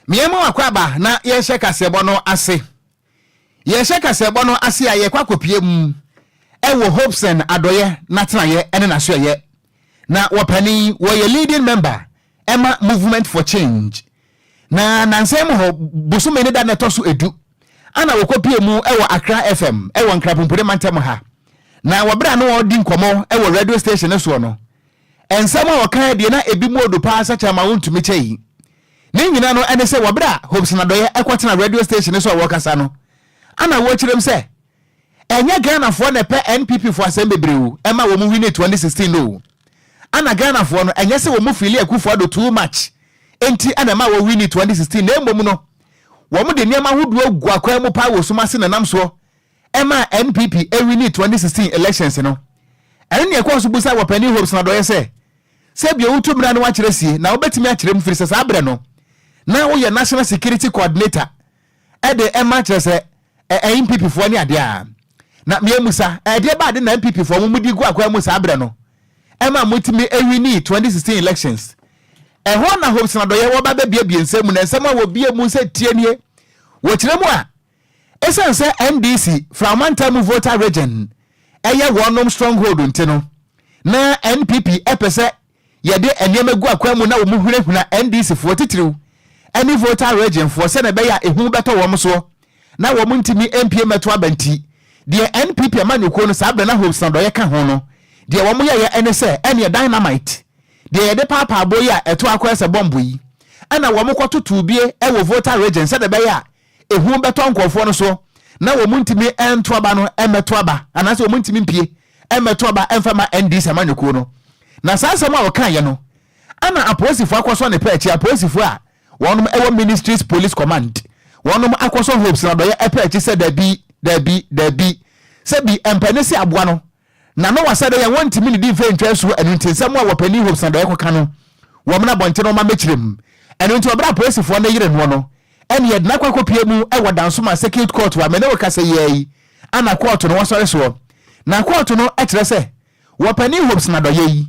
Mmiɛnma wakɔ aba na yɛnhyɛ kaseɛbɔ no ase. Yɛhyɛ kaseɛbɔ no ase a, yɛkɔ akɔpie mu ɛwɔ Hopeson Adorye n'atenaeɛ ne n'asoɛyɛ. Na wɔpanin wɔyɛ leading member ɛma Movement for Change. Na nansan mu hɔ bosome ne da na ɛtɔ so 10 ana wɔkɔpie mu ɛwɔ Accra FM ɛwɔ Nkrapompone mantam ha. Na wɔberɛ a na wɔdi nkɔmmɔ ɛwɔ radio station no soɔ no, nsɛm a wɔka deɛ na ebi mu odu paa sɛ kyɛn ma wontumi kyɛ yi. Ne nyinaa no ɛne sɛ wɔberɛ a Hopeson Adorye ɛkɔtena radio station no so a wɔkasa no, ana wɔkyerɛm sɛ ɛnyɛ Ghanafoɔ na ɛpɛ NPP foɔ asɛm bebree o ɛma wɔn win 2016 no. Ana Ghanafoɔ no ɛnyɛ sɛ wɔn mu feel Akufo Addo too much enti ɛna ɛma wɔ win 2016, na mmom no wɔn de nneɛma ahodoɔ gu akwan mu paa wɔ sum ase nenam soɔ ɛma NPP ewin 2016 elections no. Ɛno ne ɛkɔɔ so busa wɔ panin Hopeson Adorye sɛ bia wotu mmira no wakyerɛ sie na wobɛtumi akyerɛ mu firi sɛ saa berɛ no na woyɛ national security coordinator ɛde ɛma kyerɛ sɛ NPP foɔ ne adeɛ a na mmiɛmusa ɛdeɛ baade na NPP foɔ mo mu di gu akwan mu saa berɛ no ɛma motumi ewin 2016 elections. Ɛhɔ na Hopeson Adorye wɔba bɛbiebie nsɛm mu, na nsɛm a wɔbie mu sɛ tie nie. Wɔkyerɛ mu a, ɛsiane sɛ NDC Fraumantam mu Volta Region ɛyɛ wɔnom stronghold nti no, na NPP ɛpɛ sɛ yɛde nneɛma gu akwan mu na wɔn hunahuna NDC foɔ titiriw ɛne Volta Region foɔ sɛnɛ ɛbɛyɛ a ehu bɛtɔ wɔn soɔ na wɔn ntumi mpie mɛto aba. Nti deɛ NPP amanyɔkuo no saa abirɛ na Hopeson Adorye ka ho no, deɛ wɔn yɛyɛ ɛne sɛ ɛneɛ dynamite deɛ yɛde paapaa abo yi a ɛto akɔ ɛsɛ bɔmbo yi ɛna wɔn kɔtoto bie ɛwɔ Volta Region sɛdeɛ ɛbɛyɛ a ehu bɛtɔ nkɔfoɔ no so na wɔn ntumi ɛnto aba no ɛmɛto aba anaasɛ wɔn ntumi mpie ɛmɛto aba ɛmfa ma NDC amanyɔkuo no. Na saa asɛm a wɔka yɛ no ana apolisifoɔ akɔsɔ ne pɛ akyi. Apolisifoɔ a wɔnom ɛwɔ Ministries Police Command wɔnom akɔsɔ Hopeson Adorye ɛpɛ akyi sɛ dabi, dabi, dabi, sɛbi mpɛne si aboa no na no wasa dɛ yɛn wɔntumi ne di mfɛ ntwa asuo. Ɛno nti nsɛm a wɔpanin Hopeson Adorye kɔka no wɔn na abɔnten no ɔma mɛkyerɛ mu. Ɛno nti ɔbɛrɛ apolisifoɔ no yere noɔ no ɛne yɛde n'akɔ akɔpie mu ɛwɔ Dansoma Circuit Court a mene wɔ kasa yɛ yi. Ana court no wɔsɔre soɔ na court no ɛkyerɛ sɛ wɔpanin Hopeson Adorye yi,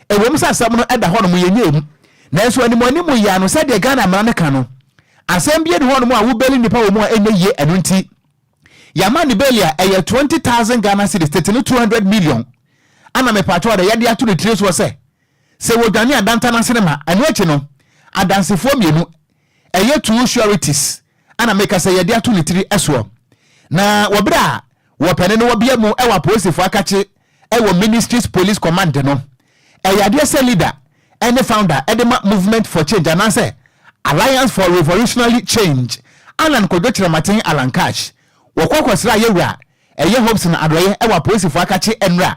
ɛwɔ mu sɛ asɛm no ɛda hɔ nom yɛnyɛ mu, nanso animuanimu yɛ ano sɛdeɛ Ghana mmara no ka no, asɛm bi ni hɔ nom a wobɛli nipa wɔ mu a ɛnyɛ yie. Ɛno nti yàmá ne bail a ɛyɛ 20,000 Ghana cedis, tete no 200 million, ana mepatwa ɔdɛ yɛde ato ne tiri soɔ sɛ wɔdwane adanta n'ase ne ma. Ɛno akyi no, adansefoɔ mmienu ɛyɛ two sureties ana meka sɛ yɛde ato ne tiri soɔ. Na wɔberɛ a wɔpɛne no wɔbea mu ɛwɔ apolisifoɔ akakye ɛwɔ Ministries Police Command no, ɛyɛ adeɛ sɛ leader ɛne founder ɛde ma Movement for Change anaasɛ Alliance for Revolutionary Change, Alan Kwadwo Kyerɛmaten, Alan Cash, wɔkɔ kɔsra yɛwura ɛyɛ Hopeson Adorye ɛwɔ apolisifoɔ akakye ɛnura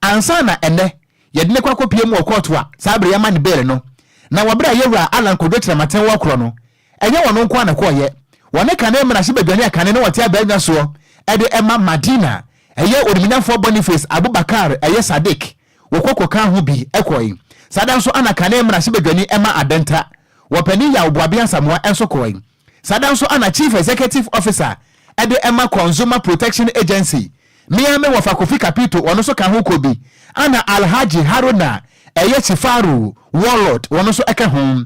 ansa na ɛnɛ yɛde ne kɔ akɔpie mu wɔ kɔɔto a saa abere yɛma ne bail no. Na wɔberɛ a yɛwura Alan Kwadwo Kyerɛmaten wɔ korɔ no, ɛnyɛ wɔn nko ana kɔɔyɛ. Wɔne kane mmarahyɛ badwani a kane ne wɔte abɛɛnwa soɔ ɛde ɛma Madina, ɛyɛ onimunyamfoɔ Boniface Abubakar ɛyɛ Sadiq, wɔkɔ kɔka ho bi ɛkɔe. Saa da nso ana kane mmarahyɛ badwani ɛma Adenta, wɔpanin Yaw Boabe Asamoa nso kɔe. Saa da nso ana Chief Executive Officer ɛde ɛma Consumer Protection Agency, mmea me wɔfa Kofi Kapito, wɔn nso ka ho kɔ bi. Ana Alhaji Haruna ɛyɛ Chifaru Warlord, wɔn nso ɛka ho.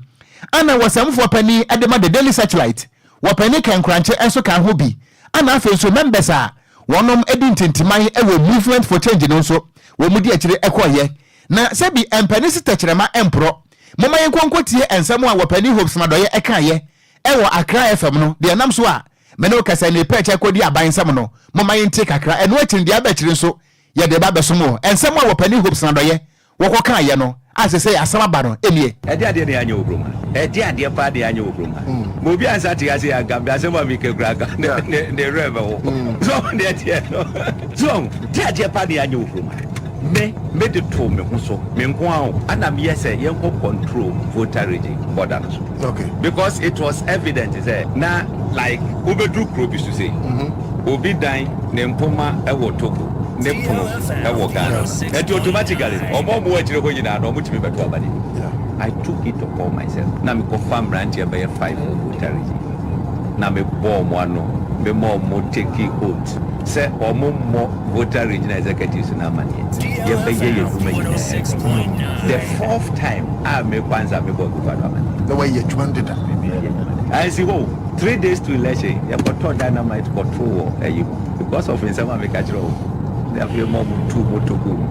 Ana wɔsɛmfoɔ panin ɛde ma The Daily Searchlight, wɔpanin Kɛnkorankye nso ka ho bi. Ana afei nso members a wɔnom di ntintiman ɛwɔ Movement for Change no nso wɔn mu di akyire ɛkɔɔyɛ. Na sɛbi mpanin si tɛkyerɛma mporɔ, moma yɛn nkonko tie nsɛm a wɔpanin Hopeson Adorye ɛkaeɛ ɛwɔ Accra FM no deɛ nam so a mene wo kasa ne pɛkyɛ kɔdi aban nsɛm no. Moma yɛntie kakra. Ɛno akyiri deɛ abɛkyiri nso yɛde ba bɛsom wɔ nsɛm a wɔpanin Hopeson Adorye wɔkɔ kaeɛ no a sɛ asɛm aba no ɛnie. Ɛde adeɛ na yɛanyɛ wɔ kurom ha, ɛde adeɛ paa na yɛanyɛ wɔ kurom ha ma obi ansa te ase yɛ anka asɛm a meka kura ka ne werɛ bɛwo so deɛ teɛ no so de adeɛ paa na yɛanyɛ wɔ kurom ha. Me de to me ho so, me nko a o ana meyɛ sɛ yɛnkɔ control Volta Region border no so because it was evident sɛ na like wobɛduru kuro bi so sei, obi dan ne mpoma ɛwɔ Togo, ne pono ɛwɔ Ghana, ɛnti automatically ɔmo wɔ akyire hɔ nyinaa na ɔmo tumi bɛto aba ne. I took it upon myself na mekɔfa mmeranteɛ bɛyɛ five wɔ Volta Region na mebɔ ɔmo ano, mema ɔmo take oath sɛ ɔmo mmɔ Volta Regional executives no amanneɛ, yɛbɛyɛ yɛ adwuma nyinaa. The fourth time a mekɔ ansa mebɔ Akufo Addo amanneɛ. Na wɔyɛ adwuma no deda. Ansi hɔ o, 3 days to election, yɛkɔtɔ dynamite kɔto wɔ ayi mu because of nsɛm a meka kyerɛ wo. Ne afei ma ɔmo tu moto gu mu.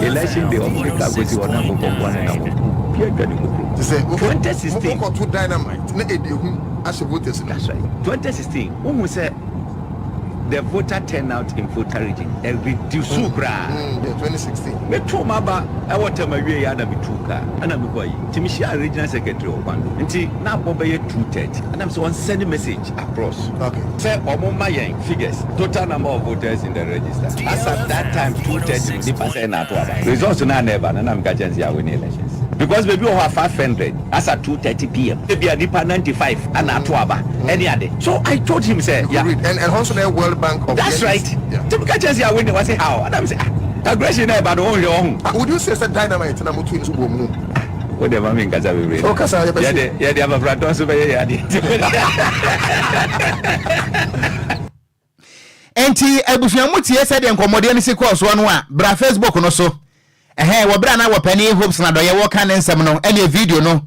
Election day, ɔmo de kaa kɔsi hɔ na nkɔkɔboa ne nam hɔ pia dwa ne kɔ Te sɛ kurom. 2016. Wokɔto dynamite na ɛde ehu ahyɛ voters no. That's right. 2016, wohu sɛ the voter turnout in Volta Region ɛreduce koraa. Yeah, 2016. Metu ma ba ɛwɔ Tema wie yɛ ana metu kaa ɛna mekɔ ayi nti mehyia regional secretary wɔ kwan do, nti na abɔ bɛyɛ 2:30 ɛnam sɛ ɔnsend message across sɛ ɔmo ma yɛn figures, total number of voters in the register as at that time, 2:30 no, nipa sɛ ɛna ato aba, results no ana ɛba no na meka kyɛn sɛ yɛawe ne elections because baabi wɔ hɔ a 500 as at 2:30 p.m. ebi a nipa 95 ana ato aba ɛne ade. So I told him sɛ You could read and also the World Bank of That's right. Nti meka kyɛn sɛ yɛawe ne wase how ɛnam sɛ, ah, aggression na ɛba no, ɔnhwɛ ɔho. Ah, would you say sɛ dynamite na motu nso wɔ mu? Wo de ma mi nkasa bebree. O kasa, yɛ bɛ se. Yɛde abafratɔ nso bɛyɛ yɛ adeɛ. Nti abusua, mu tie sɛdeɛ nkɔmmɔdeɛ no si kɔɔ soɔ no a, bra Facebook no so. Ɛhɛn, wɔ berɛ a na wɔpɛne Hopes na dɔyɛ wɔka ne nsɛm no, ɛne video no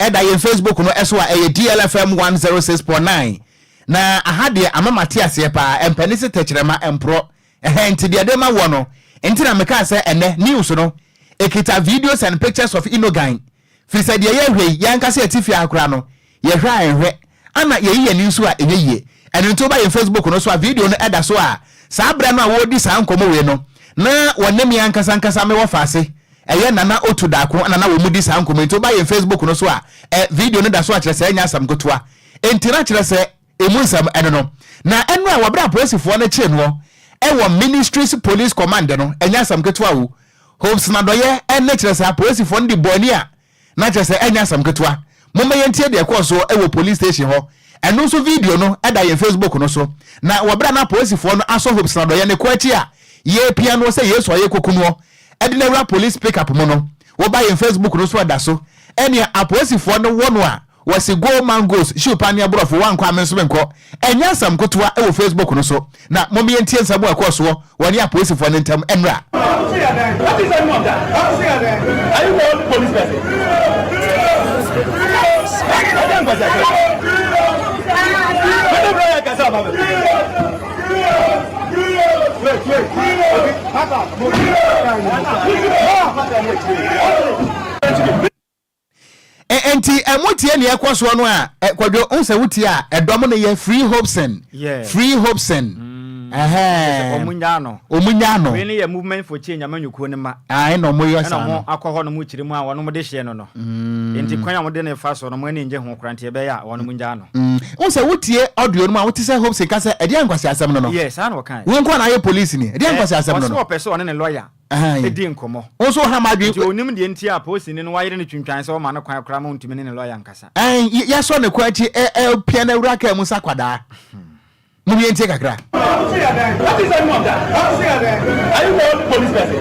ɛda yɛn Facebook no ɛso a ɛyɛ DLFM 106.9. Na aha deɛ, ama mate aseɛ paa, ɛmpɛne se tɛkyerɛma ɛmporɔ. Ɛhɛn, nti deɛ de ma wɔ no nti na mekaa sɛ ɛnɛ news no ɛkita videos and pictures of Inogan, firi sɛ deɛ yɛhwɛ yi, yɛankasa yɛte fie akora no, yɛhwɛ a ɛnhwɛ ana yɛyi yɛni nso a ɛnyɛ yie. Ɛno nti woba yɛn Facebook no so a, video no ɛda so a saa berɛ no a wɔredi saa nkɔmmɔ wei no na wɔne me ankasa nkasa mewɔ faase, ɛyɛ Nana Otu Daako na na wɔn mu di saa nkɔmmɔ. Nti woba yɛn Facebook no so a, video no da so akyerɛ sɛ ɛnyɛ asɛm ketewa. Enti na kyerɛ sɛ emu nsɛm ɛno no na ɛno a wɔbrɛ apolisifoɔ no kyerɛ noɔ ɛwɔ Ministries Police Command no, ɛnyɛ asɛm ketewa o. Hopes Nadɔyɛ ɛne kyerɛ sɛ apolisifoɔ no de bɔɔni a na kyerɛ sɛ ɛnyɛ asɛm ketewa. Momma yɛntie deɛ ɛkɔɔ so ɛwɔ police station hɔ. Ɛno nso video no ɛda yɛn Facebook no so. Na wɔbrɛ na apolisifoɔ no asɔ Hopes Nadɔyɛ ne kɔ akyi a yɛpia no sɛ Yesu ɔyɛ koku noɔ ɛde no awura police pickup mu no, woba yɛn Facebook no so, ɛda so. Ɛnea apolisifoɔ no wɔ no a wɔsi "Go man goes shoe pa ne aborɔfo wankɔ a me nso menkɔ", ɛnyɛ asɛm ketewa ɛwɔ Facebook no so. Na momma yɛntie nsɛm a ɛkɔɔ soɔ wɔne apolisifoɔ no ntam ɛnora. What is the name of that? Are you the only police person? Wait, wait. Nti ɛmo tie nea ɛkɔ soɔ no a, Kwadwo n sɛ wotie a, ɛdɔm no yɛ "Free Hopeson, free Hopeson". Ɔmo nyaa no. Ɔmo nyaa no. Wei ne yɛ Movement for Change amanyɔkuo no ma. Ɛna ɔmo yɛ ɛna saa ɔmo no. Akɔ hɔ nom kyerɛ mu a wɔnom de hyɛ no. Nti kwan a wɔde ne fa so no, ɔmo ani ngye ho koraa, nti ɛbɛyɛ a wɔnom ngyaa no. N sɛ wotie audio no mu a, wote sɛ Hopeson ka sɛ ɛdeɛ nkwasi asɛm no. Yɛ saa na ɔkae. Wo nko na ayɛ police ni, ɛdeɛ nkwasi asɛm no ɔsɛ no ɔpɛ sɛ ɔne ne lawyer edi nkɔmmɔ. Wo nso ha ma adwene. Nti onim deɛ nti a polisini no wayere no twintwan sɛ ɔma no kwan koraa ma ɔntumi ne ne lawyer nkasa. Ɛn yɛsɔ ne kɔ akyi, ɛ ɛ pia no awura kaa mu sa kwadaa mo yɛntie kakra. What is the name of that? Are you the only police person?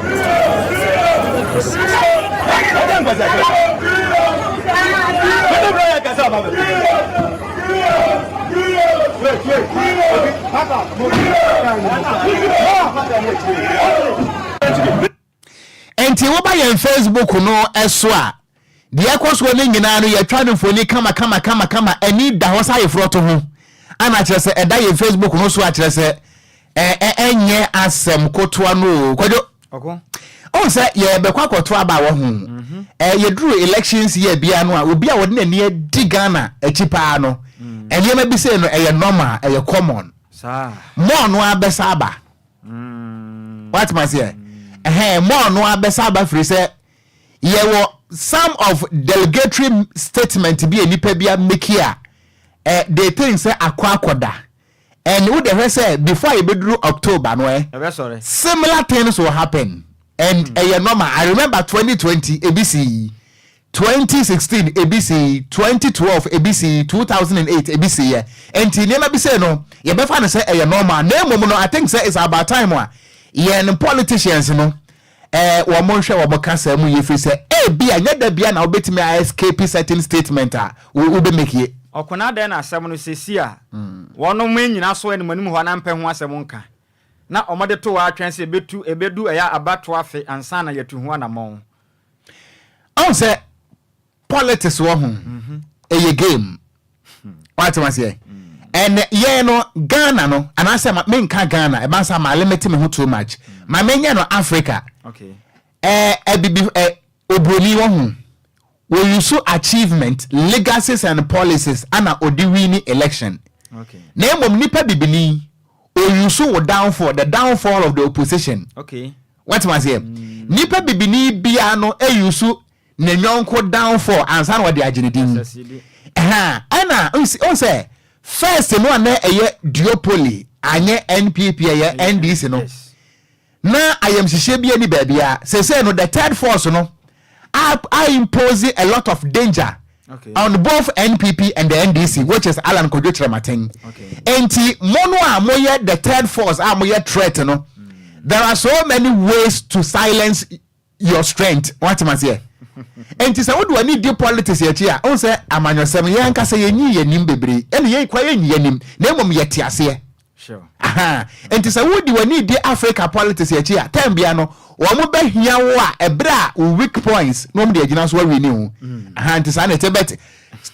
Wait, wait. Nti woba yɛn Facebook no ɛso a, deɛ ɛkɔ soɔ no nyinaa no, yɛtwa no mfoni kama kama kama kama, ani da hɔ sɛ ayeforɔ to ho ana kyerɛ sɛ ɛda yɛn Facebook no so a, kyerɛ sɛ ɛ ɛnyɛ asɛm kotoa no o, Kwadwo. Ɔko. Ɔn sɛ yɛbɛkɔ akɔto aba wɔ ho yɛduru elections yɛ bia no a, obi a wɔde n'ani adi Ghana akyi paa no, nneɛma bi sei no ɛyɛ normal, ɛyɛ common. Saa. Mɔɔ no abɛsa aba. Watema seɛ ɛhɛn, mɔɔ no abɛsa aba firi sɛ yɛwɔ some of delegatory statement bi a nipa bi amake a they think sɛ akɔ akɔda, and wo de hwɛ sɛ before a yɛbɛduru October no ɛbɛsɔre. Similar things will happen and ɛyɛ normal. I remember 2020 ebi si, 2016 ebi si, 2012 ebi si, 2008 ebi si. Yɛ nti nneɛma bi sɛ no, yɛbɛfa no sɛ ɛyɛ normal. Na mmom no, I think sɛ it's about time a yɛn politicians no wɔn nhwɛ wɔn kasa mu yɛ, firi sɛ ebi a nyɛ da bia na wobɛtumi a escape certain statement a wo wobɛ make yɛ. Ɔkona dɛn na asɛm no sɛsi a wɔnom nyina so anim anim hɔ na mpɛ ho asɛm nka na ɔmɔde to hɔ atwɛn sɛ ɛbɛtu ɛbɛdu ɛyɛ abatoɔ afe ansa na yɛtu ho anammɔn? Ɔn sɛ politics wɔ ho, ɛyɛ game. Wate waseɛ? Ɛnɛ yɛn no, Ghana no, anaasɛ menka Ghana, ɛba sɛ ma limit me ho too much, ma menyɛ no Africa. Ɛbibi oburoni wɔ ho, wɔuse achievement, legacies and policies ana ɔde win election. Na mmom nipa bibini ouse wo downfall, the downfall of the opposition. Wate waseɛ? Nipa bibini bia no euse ne nyɔnko downfall ansa na wɔde agye ne din. SSCD. Ɛha ɛna n sɛ first no a na ɛyɛ duopoly, anyɛ NPP ɛyɛ NDC no, na ayamhyehyɛ bi ani baabi a sese no, the third force no a impose a lot of danger on both NPP and the NDC, which is Alan Kojo Kyerematen. Nti mo no a moyɛ the third force a moyɛ threat no, there are so many ways to silence your strength. Wate ma seɛ? Nti sɛ wode w'ani di politics akyi a, wohu sɛ amanyɔsɛm yɛn ankasa yɛnyi yɛnim bebree, ɛne yɛn kora yɛnyi yɛnim, na mmom yɛte aseɛ. Aha, nti sɛ wodi w'ani di Africa politics akyi a, time bia no wɔn mo bɛhia wo a ɛberɛ a wo weak points na wɔn de agyina so awi ne ho. Aha, nti saa na ɛte. But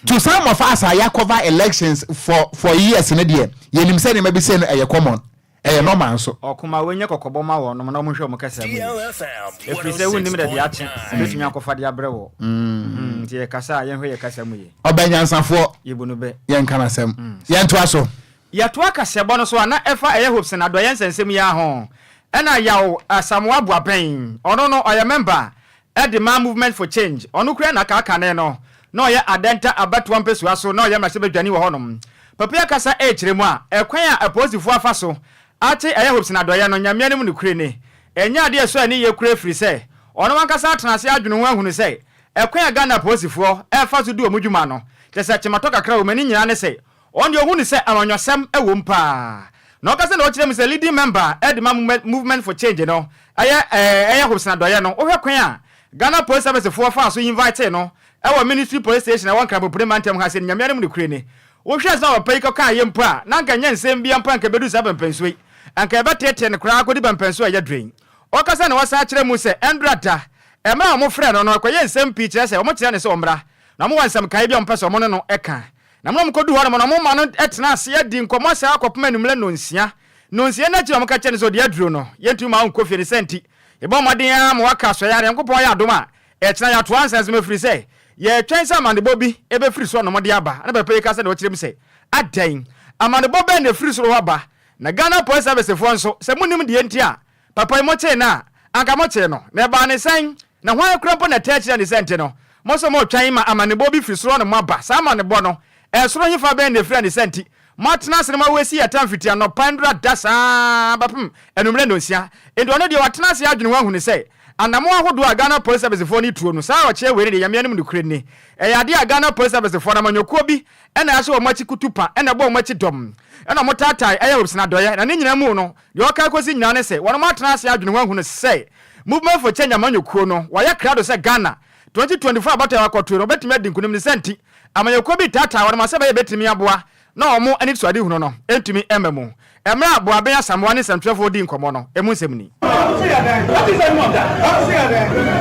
to some of us a yɛacover elections for years no deɛ, yɛnim sɛ nneɛma bi sɛ no ɛyɛ common, ɛyɛ normal nso. Ɔkoma wɔnyɛ kɔkɔbɔ ma wɔ nom na ɔmo hwɛ ɔmo kasa mu yie, ɛfiri sɛ wonnim dɛ deɛ akye bɛtumi akɔfa de abrɛ wɔ. Nti yɛkasa a, yɛnhwɛ yɛ kasa mu yie. Ɔbɛnyansafoɔ. Yɛbu no bɛ. Yɛnka n'asɛm, yɛntoa so. Yɛtoa kasɛbɔ no so a, na ɛfa ɛyɛ Hopeson Adɔyɛ nsɛnsɛm yi ho, ɛna Yaw Asamoa Boabɛn, ɔno no ɔyɛ member ɛde ma Movement for Change, ɔno kura na kaakane no na ɔyɛ Adɛnta abatoɔ mpɛsua so na ɔyɛ mmarahyɛbadwani wɔ hɔnom. Papa kasa ɛrekyerɛ mu a, ɛkwan a apolisifoɔ afa so ate ɛyɛ Hopeson Adɔyɛ no, Nyame anim no kure ne ɛnyɛ adeɛ ɛsɔ ani yɛ kure, firi sɛ ɔno ankasa atena ase adwene ho ahunu sɛ ɛkwan a Ghana apolisifoɔ ɛfa so di wɔn dwuma no kyɛ sɛ kyematɔ kakra wɔ mu. Ani nyinaa ne sɛ ɔno deɛ ɔhu ne sɛ amanyɔsɛm ɛwɔ mu paa, na ɔkasa na ɔkyerɛ mu sɛ leading member ɛde ma Movement for Change no, ɛyɛ Hopeson Adɔyɛ no, wohwɛ kwan a Ghana Police Service foɔ fa so invite no ɛwɔ Ministry Police Station ɛwɔ Nkrabopore mantam ha sɛ Nyame anim no kure ne wohwɛ sɛ ɔpɛ yi kɔka ayɛ mpo a, na anka nyɛ nsɛm bi mpo anka bɛdu saa pɛmpɛnsuo yi, anka yɛbɛteetee no koraa kɔdi pɛmpɛnsuo a ɛyɛ dwen. Ɔkasa na wɔsan kyerɛ mu sɛ ɛndora da ɛmmerɛ a wɔfrɛ no, ɛkɔyɛ nsɛm pii kyerɛ sɛ wɔkyerɛ ne sɛ ɔmmra na wɔwɔ nsɛm kae bi a wɔmpɛ sɛ ɔmo ne no ɛka, na mo na ɔmokɔdu hɔ nom no, ɔmo ma no tena ase adi nkɔmmɔ saa akɔpem anwummerɛ 6:30. 6:30 no akyi na ɔmoka kyerɛ no sɛ ɔde aduro no, yɛntumi ma wo nkɔ fie ne sɛ nti yɛbɔ mmɔden ara ma waka asɔeɛ ara. Nyankopɔn yɛ adom a, ɛkyena yɛatoa nsɛnsɛm, ɛfiri sɛ yɛtwɛn sɛ amanebɔ bi ɛbɛfiri soro nom de aba. Na pɛpɛ yi ka sɛ na ɔkyerɛ mu sɛ adɛn, amanebɔ bɛn na ɛfiri soro hɔ aba? Na Ghana Police Service foɔ nso sɛ monim deɛ nti a papa yi mokyee no a, anka mokyee no na ɛbaa ne sɛn? Na hwan kora mpo na ɛtɛ kyerɛ ne sɛ nti no mo sɛ motwɛn ma amanebɔ bi firi soro no moaba? Saa amanebɔ no ɛsoro hefa bɛn na ɛfiri a ne sɛ nti moatena ase no moawasi yɛta mfiti anɔpa ndura da saa bɛpem anummerɛ 6:00? Enti ɔno deɛ watena ase adwene ho ahunu sɛ anamo ahodoɔ a Ghana Police Service foɔ no tuo no saa ɔkyeɛ wei no deɛ, Nyame anim nokorɛ ni, ɛyɛ adeɛ a Ghana Police Service foɔ no amanyɔkuo bi ɛna ahyɛ wɔn akyi kutu pa, ɛna ɛbɔ wɔn akyi dɔm, ɛna wɔn taatae ɛyɛ Hopeson Adɔyɛ. Na ne nyinaa mu no, deɛ ɔka kɔsi nyinaa ne sɛ wɔn atena ase adwene ho ahunu sɛ Movement for Change amanyɔkuo no wɔayɛ krado sɛ Ghana 2024 abatoɔ a wakɔtoe no wɔbɛtumi adi nkonim, ne sɛ nti amanyɔkuo bi taataa wɔn sɛ bɛyɛ bɛtumi aboa na wɔn ani so ade hunu no ntumi mma mu. Mmerɛ a Boaben Asamoa ne nsɛmtwerɛfoɔ di nkɔmmɔ no, emu nsɛm ni. What is any of that?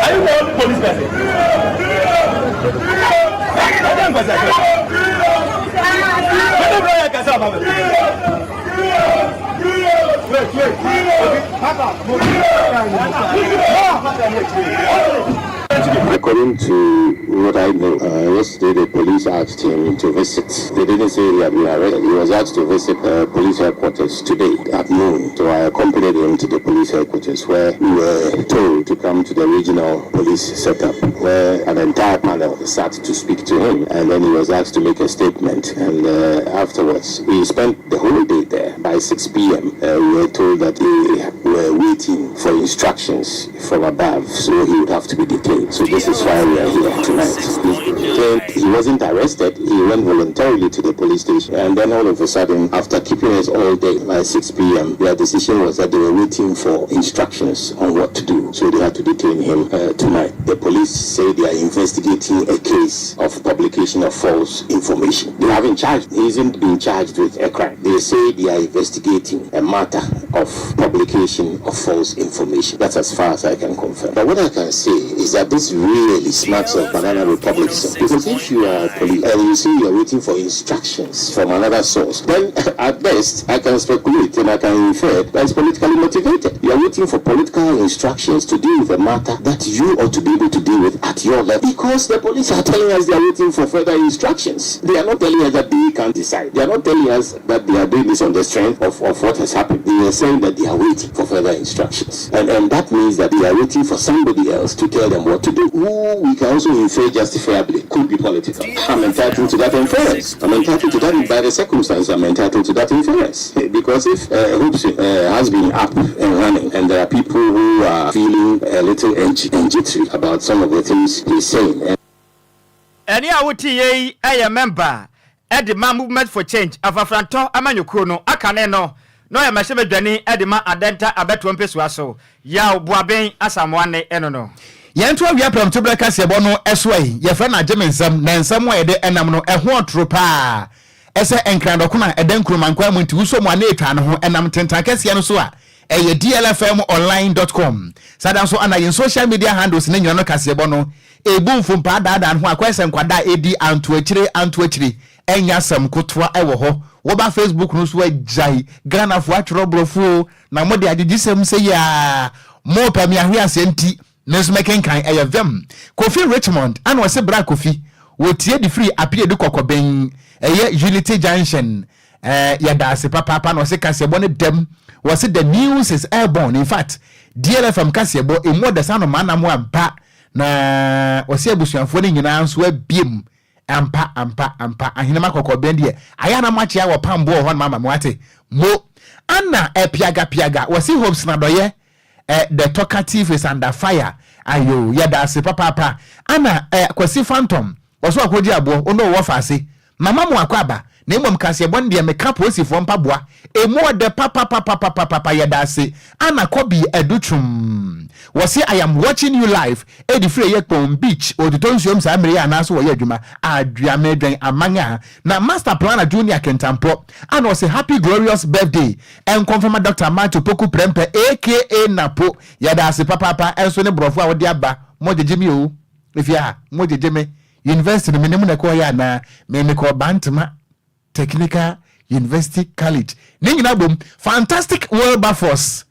Are you the only police person? Wait, wait. According to what I know, yesterday the police asked him to visit. They didn't say he had been arrested. He was asked to visit police headquarters today at noon. So I accompanied him to the police headquarters, where we were told to come to the regional police setup, where an entire panel sat to speak to him. And then he was asked to make a statement. And afterwards, we spent the whole day there. By 6 p.m., we were told that they were waiting for instructions from above, so he would have to be detained. So this is why we are here tonight. He wasn't arrested. He went voluntarily to the police station. And then all of a sudden, after keeping us all day, by 6 p.m., their decision was that they were waiting for instructions on what to do. So they had to detain him tonight. The police say they are investigating a case of publication of false information. They haven't charged. He isn't being charged with a crime. They say they are investigating a matter of publication of false information. That's as far as I can confirm. But what I can say is that this really smacks of banana republicism. Because if you are police and you say you are waiting for instructions from another source, then at best I can speculate and I can infer that it's politically motivated. You are waiting for political instructions to deal with a matter that you ought to be able to deal with at your level. Because the police are telling us they are waiting for further instructions. They are not telling us that they can decide. They are not telling us that they are doing this on the strength of, of what has happened. They are saying that they are waiting for further instructions. And, and that means that they are waiting for somebody else to tell them what to do. Who we can also infer justifiably could be political. I'm entitled to that inference. I'm entitled to that by the circumstance. I'm entitled to that inference. Because if uh, Hoops uh, has been up and running and there are people who are feeling a little edgy and jittery about some of the things he's saying. Ɛnne a woteeɛ yi yɛ mɛmba de ma Movement for Change, Afafrantɔ amanyɔkuo no, akane no na ɔyɛ mmarahyɛbadwani de ma Adenta abɛtoɔ mpɛsoa so, Yaw Boaben Asamoah ne ɛno no. Yɛnto awia prɛmtoberɛ kaseɛbɔ no so ɛ, yɛfrɛ no Agye Me Nsɛm, na nsɛm a yɛde nam no, ɛho ɔtoro paa. Ɛsɛ nkran dɔkono a ɛda Nkrumah nkwan mu nti wosɔ mu a na ɛtwa ne ho, ɛnam ntentan kɛseɛ no so a ɛyɛ dlfmonline dot com. Saa da nso ana yɛn social media handles no nyina no kaseɛbɔ no ɛbu mfumpaa daadaa no ho akɔyɛ sɛ nkwadaa a ɛdi anto akyire anto akyire ɛnyɛ asɛm kotoa ɛwɔ hɔ. Woba Facebook no so agyae Ghanafoɔ atwerɛ borɔfo o na mode agyegyesɛm sɛ yi a mopɛ me ahweaseɛ nti me nso mɛkenkan ɛyɛ vem. Kofi Richmond ana ɔse bra Kofi wɔtie de firi Apiadu Kɔkɔbɛn ɛyɛ Unity Junction Eh yɛda ase papaapa na ɔse kaseɛbɔ no dɛm wɔse the news is airborne in fact DLFM kaseɛbɔ emu ɔdɛ sɛ anomaa nam ampa na ɔse abusuafoɔ no nyinaa nso abiem ampa ampa ampa ahenema kɔkɔbɛn deɛ ayɛ na moakyea wɔ pam boɔ hɔ nom ama me wate mo ana eh, piaga piaga wɔse hopes na dɔyɛ eh, the talkative is under fire ayo yɛda ase papaapa ana eh, Kwasi Phantom Ɔso akɔgye aboɔ, wo ne wo wɔfa ase. Mama mo akwaaba, na mmom kaseɛbɔ no deɛ meka polisifoɔ mpaboa, ɛmu ɔdɛ papapapapapapa yɛdaase Anna Kɔbi Adu Twum Wɔse I am watching you live ɛdi firi ɛyɛ Kpong beach ɔretotɔ nsuom saa mmerɛ yi anaa so wɔyɛ adwuma Aduame dwɛn aman a na Master Planner Junior Kintampɔ ana ɔse happy glorious birthday ɛnkɔmfama Doctor Matthew Poku Prɛmpɛ aka Napo yɛdaase papaapa ɛnso ne borɔfo a wode aba mo gyegye me oo. Mefie a, mo gyegye me. University no me ne mo na ɛkɔɔ yɛ anaa? Me mekɔɔ Bantama Technical University College. Ne nyinaa bom, Fantastic Wilberforce.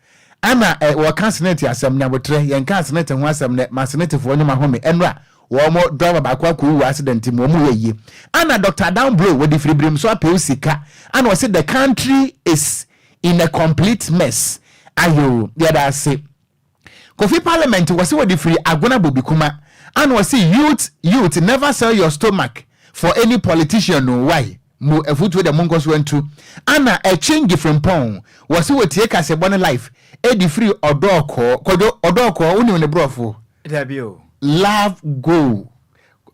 Ɛna ɛ, wɔka Senate asɛm, nyabotrɛ, yɛnkaa Senate ho asɛm nɛ, ma Senatefoɔ nnwom ahome. Ɛnora, wɔn driver baako akɔwu wɔ accident mu, wɔn yɛ yie. Ɛna Doctor Adam Blow, wɔde firi birim so apɛw sika. Ɛna ɔse the country is in a complete mess. Ayoo, yɛda ase. Kofi parliament wɔse wɔde firi Agona Bobikuma ana ɔse youth youth never sell your stomach for any politician o why mo afutuo deɛ monkɔ so ntu ana Ɛkyengi Frimpong wɔse wɔtie kasɛbɔ ne life ɛdi firi Ɔdɔɔkɔɔ Kwadwo Ɔdɔɔkɔɔ wonim ne brɔfo Dabi o. Love go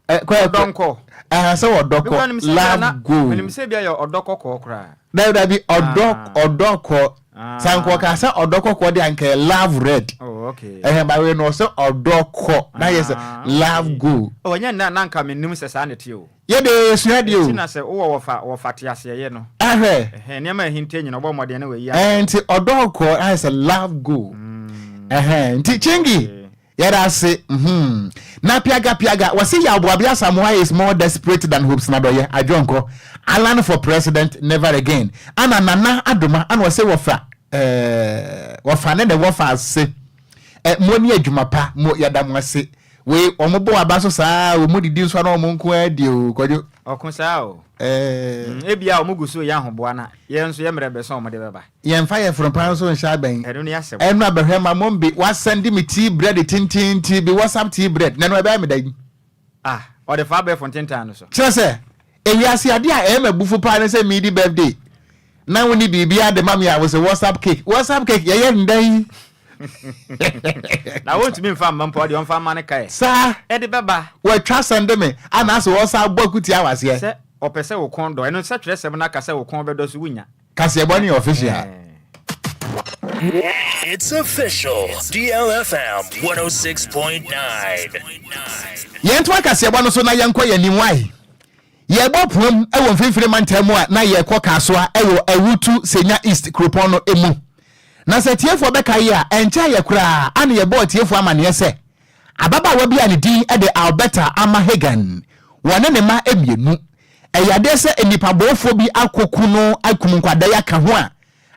Ɔdɔ nkɔ. Ɛhɛn sɛ ɔdɔ kɔ love go. Menim sɛ ebi ayɛ ɔdɔ kɔkɔɔ koraa. Dabi dabi ɔdɔ ah. ɔdɔ kɔ. Ah. Sɛ anka ɔka sɛ ɔdɔ kɔkɔɔ de anka yɛ love red. Oh okay. Ɛhɛn ba wei no ɔsɛ ɔdɔ kɔ na yɛ sɛ ah, love go. Oh ɛnyɛ nna na anka menim sɛ saa na ɛteɛ o. Yɛ de yɛsua deɛ o. Nti na sɛ wowɔ wɔfa wɔfa te aseɛ yɛ no. Ahwɛ. Ɛhɛn nneɛma ɛhinta nyina ɔbɔ mmɔden na wayi. Ɛn nti ɔdɔ kɔ ayɛ sɛ love go. Mm. Ɛhɛn nti Chingi. Yɛda ase mm Na piaga piaga wɔse Yaw Boabe Asamoah is more desperate than Hopes Nadɔyɛ Adwonkɔ Allan for president never again Ana Nana Adoma ana ɔse wɔfa eh wɔfa ne ne wɔfa ase eh mo ne adwuma pa mo yɛda mo ase Wei wɔn bɔ aba so saa wɔn didi nso ana wɔn nko ara di o Kwadwo. Ɔko saa o. Eh. Mm, ebia wɔn gu so yɛ ahoboa na yɛn nso yɛ mmerɛ bɛso a wɔde bɛba. Yɛnfa yɛfunu paa nso nhyɛ abɛn. Ɛno ne asɛm. Ɛno abɛhwɛ ma mom bi wasɛnde me tea bread tententen bi WhatsApp tea bread na ɛno ɛbɛyɛ me dɛn? Ah ɔde fa abɛɛfo ntentan no so. Kyerɛ sɛ ewiase adeɛ a ɛyɛ me abufu paa ne sɛ meredi birthday na wonni biribiara de ma me a wose WhatsApp cake WhatsApp cake yɛyɛ no dɛn? Na wontumi nfa mma mpo a ɔdeɛ ɔmfa mma no kae. Saa. Ɛde bɛba. Watwa sɛnde me anaasɛ ɔsan bɔ akutia wɔ aseɛ. Sɛ ɔpɛ sɛ wo kɔn dɔ ɛno sɛ twerɛsɛm no aka sɛ wo kɔn bɛdɔ so wonnya. Kaseɛbɔ ne official. It's official. DLFM 106.9. Yɛntoa kaseɛbɔ no so na yɛnkɔ yɛn anim wae. Yɛrebɔ puam wɔ mfimfini mantam mu a na yɛrekɔ Kasoa wɔ Awutu Senya East kuropɔn no mu. Na sɛ atiefoɔ bɛkae a, ɛnkyɛeɛ koraa ana yɛbɔɔ atiefoɔ amaneɛ sɛ ababaawa bi a ne din de Alberta Ama Hagan, wɔne ne mma mmienu, ɛyɛ adeɛ sɛ nnipabɔɔfoɔ bi akɔku no akum nkwadaa yi aka ho a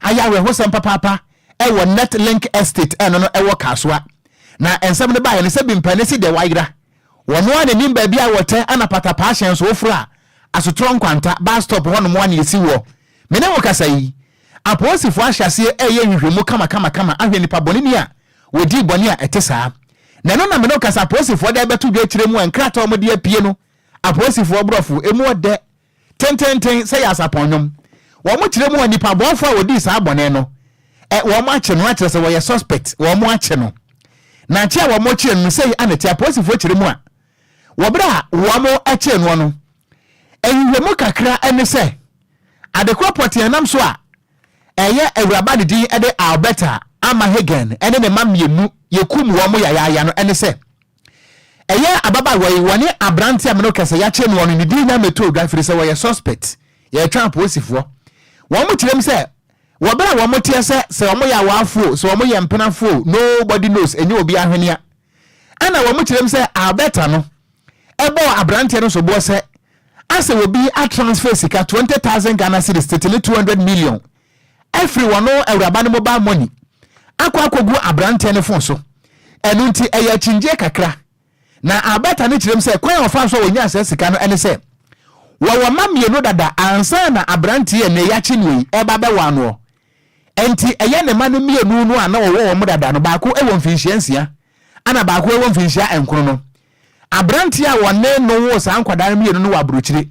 ayɛ awerɛhosɛm papaapa wɔ Net Link Estate ɛno no ɛwɔ Kasoa. Na nsɛm no baeɛ no sɛ bi mpanin se deɛ wayera Wɔn ara na nim baabi a wɔtɛ ana patapaa hyɛn so woforo a asotorɔ nkwanta bus stop hɔ nom a na yɛsi woɔ. Me ne wo kasa yi, apolisifoɔ ahyɛ aseɛ reyɛ nhwehwɛmu kamakamakama ahwɛ nipa bɔneni a wɔdii bɔne a ɛte saa. Na ɛno na me ne wo kasa apolisifoɔ de rebɛto dwa akyire mu a nkrataa a wɔde apue no apolisifoɔ borɔfo ɛmu ɔdɛ Tenteenten sɛ yɛ asapɔn nnwom. Wɔn kyerɛ mu a nipa bɔnfoɔ a wɔdii saa bɔne no, ɛ, wɔn akye no, akyerɛ sɛ wɔyɛ suspect, wɔn akye no. Na kye a wɔn kyee no no, sei ana ɛte, apolisifoɔ kyerɛ mu a, wɔ berɛ a wɔn kyee noɔ no, nhwehwɛmu kakra ne sɛ, adekorɔ pɔtee nam so a ɛyɛ awuraba ne din de Alberta Ama Hagen ne ne mma mmienu yɛkum wɔn yayaaya no ne sɛ, Ɛyɛ ababaawa yi, wɔne aberanteɛ a me ne wo kasa yi akyere noɔ no, ne din nya mmɛtɔɔ dwa ɛfiri sɛ wɔyɛ suspect, yɛretwɛn apolisifoɔ. Wɔn kyerɛ mu sɛ, wɔ berɛ a wɔn teɛ sɛ, sɛ wɔn yɛ awaafoɔ o, sɛ wɔn yɛ mpenafoɔ o, nobody knows, ɛnyɛ obi ahwenea. Ɛna wɔn kyerɛ mu sɛ Alberta no ɛbɔɔ aberanteɛ no soboɔ sɛ, asɛ obi atransfer sika 20,000 Ghana cedis, tete ne 200 million, afiri wɔn awuraba no mobile money akɔ akɔgu aberanteɛ no fon so. Ɛno nti ɛyɛ akyinnyeɛ kakra. Na Alberta no kyerɛm sɛ kwan a ɔfaa so a ɔnyaa saa sika no ne sɛ wɔwɔ mma mmienu dada ansa na aberanteɛ a nnɛ yɛakye no yi reba abɛwɔ anoɔ. Enti ɛyɛ ne mma no mmienu no a na wɔwɔ wɔn dada no baako wɔ mfinhyia nsia ɛna baako wɔ mfinhyia nkron no. Aberanteɛ a wɔne no woo saa nkwadaa no mmienu no wɔ aburokyire.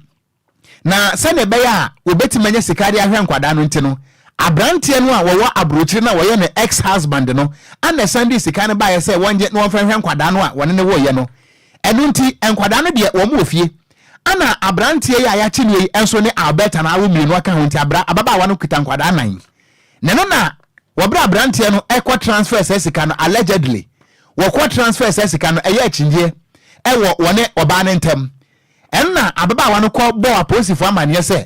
Na sɛnea ɛbɛyɛ a wɔbɛtumi anya sika de ahwɛ nkwadaa no nti no, aberanteɛ no a wɔwɔ aburokyire no a wɔyɛ ne ex-husband no na ɛsan de sika no baeɛ sɛ wɔngye na wɔmfa nhwɛ nkwadaa no a wɔne no woeɛ no. Ɛno nti, nkwadaa no deɛ wɔn wɔ fie. Ɛna aberanteɛ yi a yɛakye no yi nso ne Alberta no awo mmienu aka ho nti abra ababaawa no kita nkwadaa nnan. Na ɛno na wɔberɛ aberanteɛ no ɛkɔ transfer saa sika no allegedly wɔkɔ transfer saa sika no ɛyɛ akyinyeɛ ɛwɔ wɔne ɔbaa no ntam. Ɛnna ababaawa no kɔ bɔɔ apolisifo amanneɛ sɛ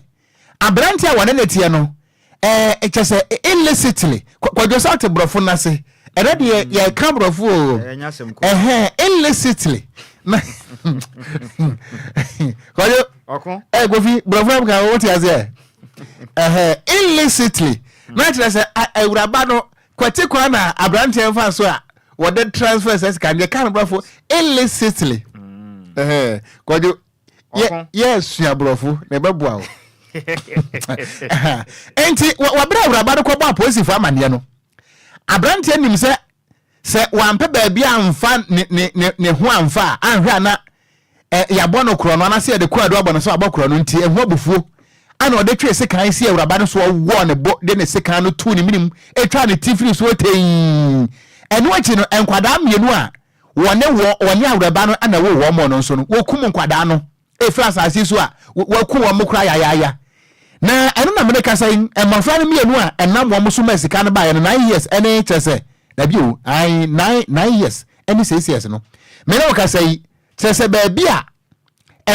aberante a wɔne no teɛ no, ɛɛ, kyɛ sɛ illicitly, Kwadwo sɛ ɔte borɔfo no ase, ɛnɛ deɛ yɛka borɔfo o, ɛhɛn, illicitly, na Kwadwo, ɛɛ, Kofi, borɔfo no ka wote aseɛ, ɛhɛn, illicitly, na kyerɛ sɛ awuraba no Kwati kwan na aberanteɛ mfa so a wɔde transfer sɛ sika no yɛka no borɔfo illicitly. Mm. Kwadwo yɛ sua borɔfo na ɛbɛboa wo. Enti wɔberɛ awuraba no kɔbɔ apolisifoɔ amanneɛ no aberanteɛ nim sɛ sɛ wampɛ baabi amfa ne ne ne ne ho amfa a anhwɛ a na ɛ, yɛabɔ no korɔno anaasɛ yɛde kwaadu abɔ no sɛ wabɔ korɔno nti, ɛho abufuo ana ɔde twee sekan sii awuraba no so ɔwɔɔ ne bo de ne sekan no too ne menem twaa ne ti firii so tei. Ɛno akyi no, nkwadaa mmienu a wɔne wɔ wɔne awuraba no na ɛwoo wɔn no nso no, wɔkum nkwadaa no ɛfiri asase so a wɔaku wɔn koraa yayaaya. Na ɛno na mene kasa yi, mmɔfra no mmienu a ɛnam wɔn so ma sika no baeɛ no, nine years ɛne kyerɛ sɛ, dabi o, ae, nine, nine years ɛne six years no, mene wo kasa yi, Kyerɛ sɛ baabi a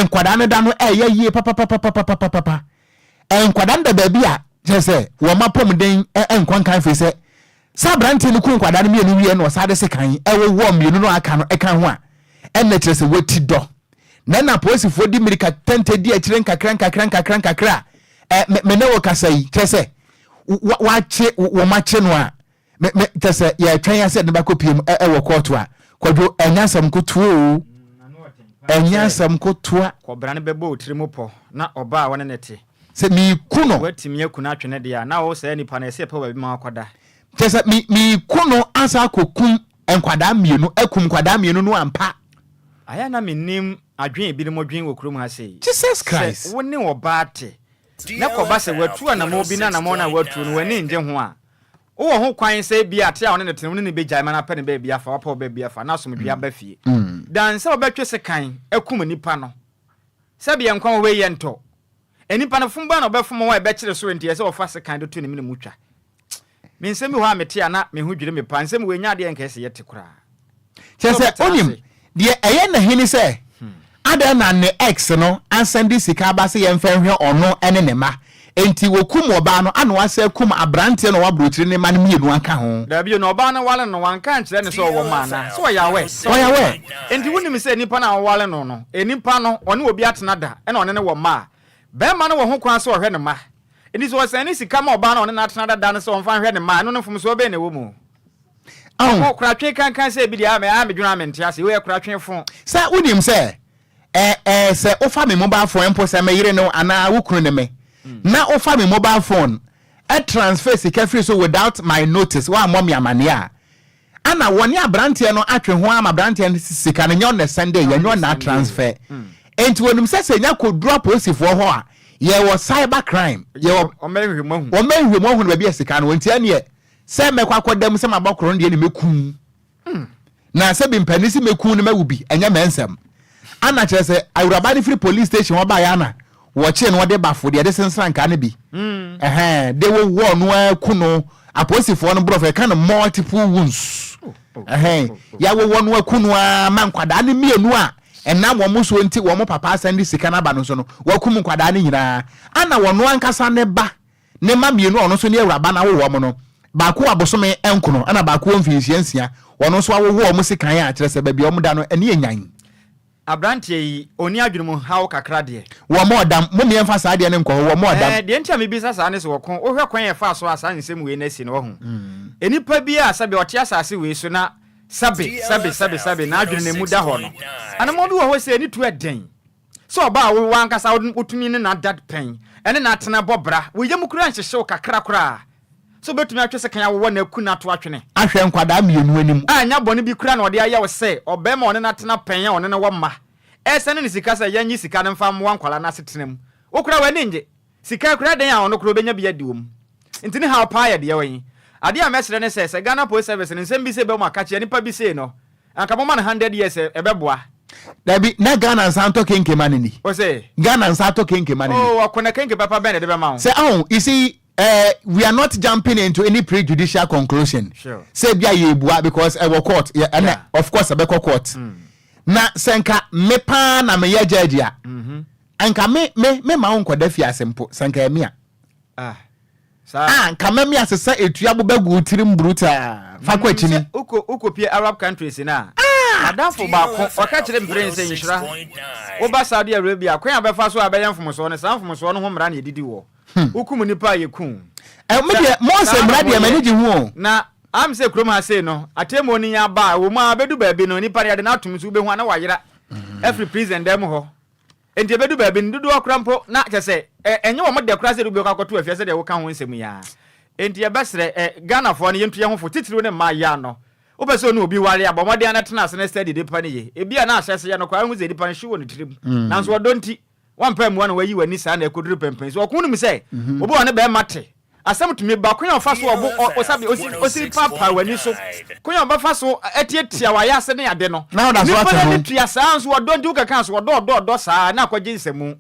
nkwadaa no da no ɛyɛ yie papapapapapapa. Nkwadaa no da baabi a kyerɛ sɛ wɔn apɔmuden nkɔ nkan firi sɛ sɛ aberanteɛ no ku nkwadaa no mmienu wie na ɔsan de sekan ɛwowɔ mmienu no aka no ɛka ho a ɛnna kyerɛ sɛ wɔati dɔ. Na ɛna apolisifoɔ di mmirika tɛntɛ di akyire nkakra nkakra nkakra nkakra a ɛ me ne wo kasa yi kyerɛ sɛ wakye wɔn akye no a Me me kyɛ sɛ yɛtwɛn ase yɛde no bɛkɔ pie mu ɛwɔ kɔɔto a kwadwo ɛnyɛ asɛm nkotoa o ɛnyɛ asɛm nkotoa. Kɔbra no bɛbɔ wo tiri mu pɔ na ɔbaa a wɔne no te. Sɛ meku no. Woatumi aku no atwe no deɛ a na wo saa nipa no ɛsɛ yɛpɛ wo baabi ma wakɔda. Kyɛ sɛ me meku no ansa akɔkum nkwadaa mmienu akum nkwadaa mmienu no ampa. Ayɛ a na mennim adwene a ebinom dwen wɔ kurom ha sei. Jesus Christ. Sɛ wo ne ɔbaa te na kɔba sɛ watu anamɔn bi na anamɔn no a watu no w'ani nnye ho a, wowɔ ho kwan sɛ ebia ate a wo ne no te no, wo ne no begyae ma no apɛ ne baabi afa, wapɛ wo baabi afa, na asomdwoe aba fie. Dan sɛ wobɛtwe sekan akum nnipa no. Sɛdeɛ nkwa wɔ hɔ yi yɛ ntɔ. Nnipa no, fom bɛn na wɔbɛfom wɔn a ɛbɛkyere so enti ɛsɛ sɛ wɔfa sekan de to ne mene mu twa? Me nsɛm bi wɔ hɔ a mete a na me ho dwiri me paa. Nsɛm wei nyɛ adeɛ a nka ɛsɛ yɛte koraa. Kyerɛ sɛ onim deɛ ɛyɛ n'ahi ne sɛ adɛn na ne ex no ansan de sika aba sɛ yɛmfa nhwɛ ɔno ne ne mma. Enti wɔkum ɔbaa no ana wɔasan akum abranteɛ no a ɔwɔ aburokyire ne mma no mmienu aka ho. Dabi o, na ɔbaa no ware no no, wanka ankyerɛ no sɛ ɔwɔ mma anaa? Sɛ ɔyɛ aware sɛ Ɔyɛ ɔwɔ mma. aware. Enti wonim sɛ nipa no a ɔware no no, nipa no, ɔne obi atena da, ɛna ɔne no wɔ mma a, barima no wɔ ho kwan sɛ ɔhwɛ ne mma. Enti sɛ ɔsan ne sika ma ɔbaa no a ɔne no atena dada no sɛ ɔmfa nhwɛ ne mma a, ɛno no mfomsoɔ bɛn na ɛwɔ mu? Ahu. Ɔko koratwe kankan sɛ ebi deɛ, a me, a medwene a mente ase. Wei yɛ koratwe fo. Sɛ wonim sɛ Ɛ ɛ sɛ wofa me mobile phone mpo sɛ me yere ne wo anaa wo kunu ne me na wofa me mobile phone transfer sika firi so without my notice woammɔ me amaneɛ a ana wɔne abranteɛ no atwe ho ama abranteɛ no sika no nyɛ ɔna sɛnde yɛ nyɛ ɔna transfer enti wɔnim sɛ sɛ nya kɔduru apolisifoɔ hɔ a yɛwɔ cyber crime yɛwɔ wɔmmɛhwehwɛ mu ahunu baabi a sika no wɔ nti ɛneɛ sɛ mɛkɔ akɔda mu sɛ mabɔ korɔ no deɛ ne mɛku Na sɛbi mpanin si mɛku no mɛwu bi ɛnyɛ mɛnsɛm ana kyerɛ sɛ awuraba no firi police station hɔ baeɛ ana wɔkyee no wɔde bafo deɛ ɛde sensra nkaa no bi ɛhɛn de wowɔɔ no ara ku no apolisifoɔ no borɔfo ɛka no multiple wounds ɛhɛn yɛawowɔ no aku no ara ma nkwadaa no mmienu a ɛnam wɔn soɔ nti wɔn papa asan de sika no aba no nso no wɔakum nkwadaa no nyinaa ana wɔn ankasa ne ba Ne mma mmienu a ɔno nso ne awuraba no awo wɔn no, baako wɔ abosome nkono ɛna baako wɔ mfinhyia nsia. Ɔno nso awowo wɔn sekan a kyerɛ sɛ baabi a wɔda no ani yɛ nyan. Abranteɛ yi, ɔnni adwene mu haw kakra deɛ. Wɔmmɔ ɔdam. Mom yɛmfa saa adeɛ no nkɔ hɔ. Wɔmmɔ ɔdam. Ɛɛ, deɛ nti a mebisa saa ne sɛ ɔko, wohwɛ kwan a ɛfaa so a saa nsɛm wei no asi no, wahu. Nnipa bi a sɛbe ɔte asase wei so na sɛbe, sɛbe, sɛbe, sɛbe, n'adwene no emu da hɔ no, anammɔn bi wɔ hɔ sɛ ne tu yɛ den. Sɛ ɔbaa a wo w'ankasa wotumi ne no ada pɛn, ne no atena bɔ bra, wo yam koraa nhyehye wo kakra koraa sɛ wobɛtumi atwe sekan awowɔ no aku no ato atwene. Ahwɛ nkwadaa mmienu anim. A ɛnyɛ bɔne bi koraa na ɔde ayɛ wo sɛ ɔbarima a ɔne no atena pɛn a ɔne no wɔ mma resɛne no sika sɛ yɛnnye sika no mfa mmoa nkwadaa no asetena mu. Wo koraa w'ani nnye. Sika koraa dɛn a ɔno koraa ɔbɛnya bi adi wɔ mu. Nti ne haw paa yɛ deɛ wɔ he? Adeɛ a mɛsrɛ ne sɛ, sɛ Ghana Police Service no nsɛm bi sei bɛma akakyea nipa bi sei no, anka momma no hundred years ɛ, ɛbɛboa. Dabi, na Ghana nsa ntɔ kenke ma no ni. Wo se? Ghana nsa atɔ kenke ma no ni. Oh, ɔko na kenke papa bɛn na ɛde bɛma wo? Sɛ oh, you see, eh, we are not jumping into any prejudicial conclusion. Sure. Sɛ bi a yɛbua because ɛwɔ court, yɛ, ɛna Yeah. of course ɛbɛkɔ court. Na sɛ nka me paa na meyɛ judge a, nka me, me, me ma wo nkɔda fiase mpo, sɛ nka ɛyɛ me a. Ah, saa. Ah, nka mɛme asesa etua bo bɛgu wo tirim brutaa. Fa kɔ akyi ni. Sɛ wokɔ wokɔpie Arab countries no a, m'adamfo baako, ɔka kyerɛ me pren sɛ, Nhyira, woba Saudi Arabia a, kwan a wobɛfa so a ɛbɛyɛ mfomsoɔ no, saa mfomsoɔ no ho mmara na yɛdidi wɔ. Wokum nnipa a, yɛku wo. Ɛ, me deɛ, Sɛ Mose saa na mmara deɛ wɔyɛ. m'ani gye ho o. Na am sɛ kurom ha sei no, atemmuo no nya ba a, ɛwɔ mu ara bɛdu baabi no, nnipa no yɛde no atom nso wobɛhu a na wayera afiri prison dan mu hɔ. Enti ebedu baabi no, dodoɔ koraa mpo, na kyerɛ sɛ, ɛ, ɛnyɛ wɔn dɛ koraa sɛ yɛde obi bɛkɔ akɔto afiase sɛdeɛ woka ho nsɛm yi ara. Enti yɛbɛsrɛ, ɛ, Ghanafoɔ no, yɛntu yɛn ho fo, titiriw ne mmayewa no. Wopɛ sɛ wo ne obi ware a, bɔ mmɔden ara na tena ase na study nipa no yie. Ebia na ahyɛaseɛ no koraa, wohu sɛ nipa no hye wɔ ne tirim, nanso ɔdɔ nti, woampɛ ammua na wayi w'ani saa na ɛkɔduru pɛmpɛn. So ɔko no mu sɛ obi a ɔne barima te Asɛm tumi ba, kwan a ɔfa so ɔbo ɔ ɔsabi osi osi paapaa w'ani so, kwan a ɔbɛfa so atiatia w'ayase ne ade no. Na ɔda so Nipa ate no ho. ani tua saa nso ɔdɔ nti wokɛka so ɔdɔ ɔdɔ ɔdɔ saa na akɔgye nsamu.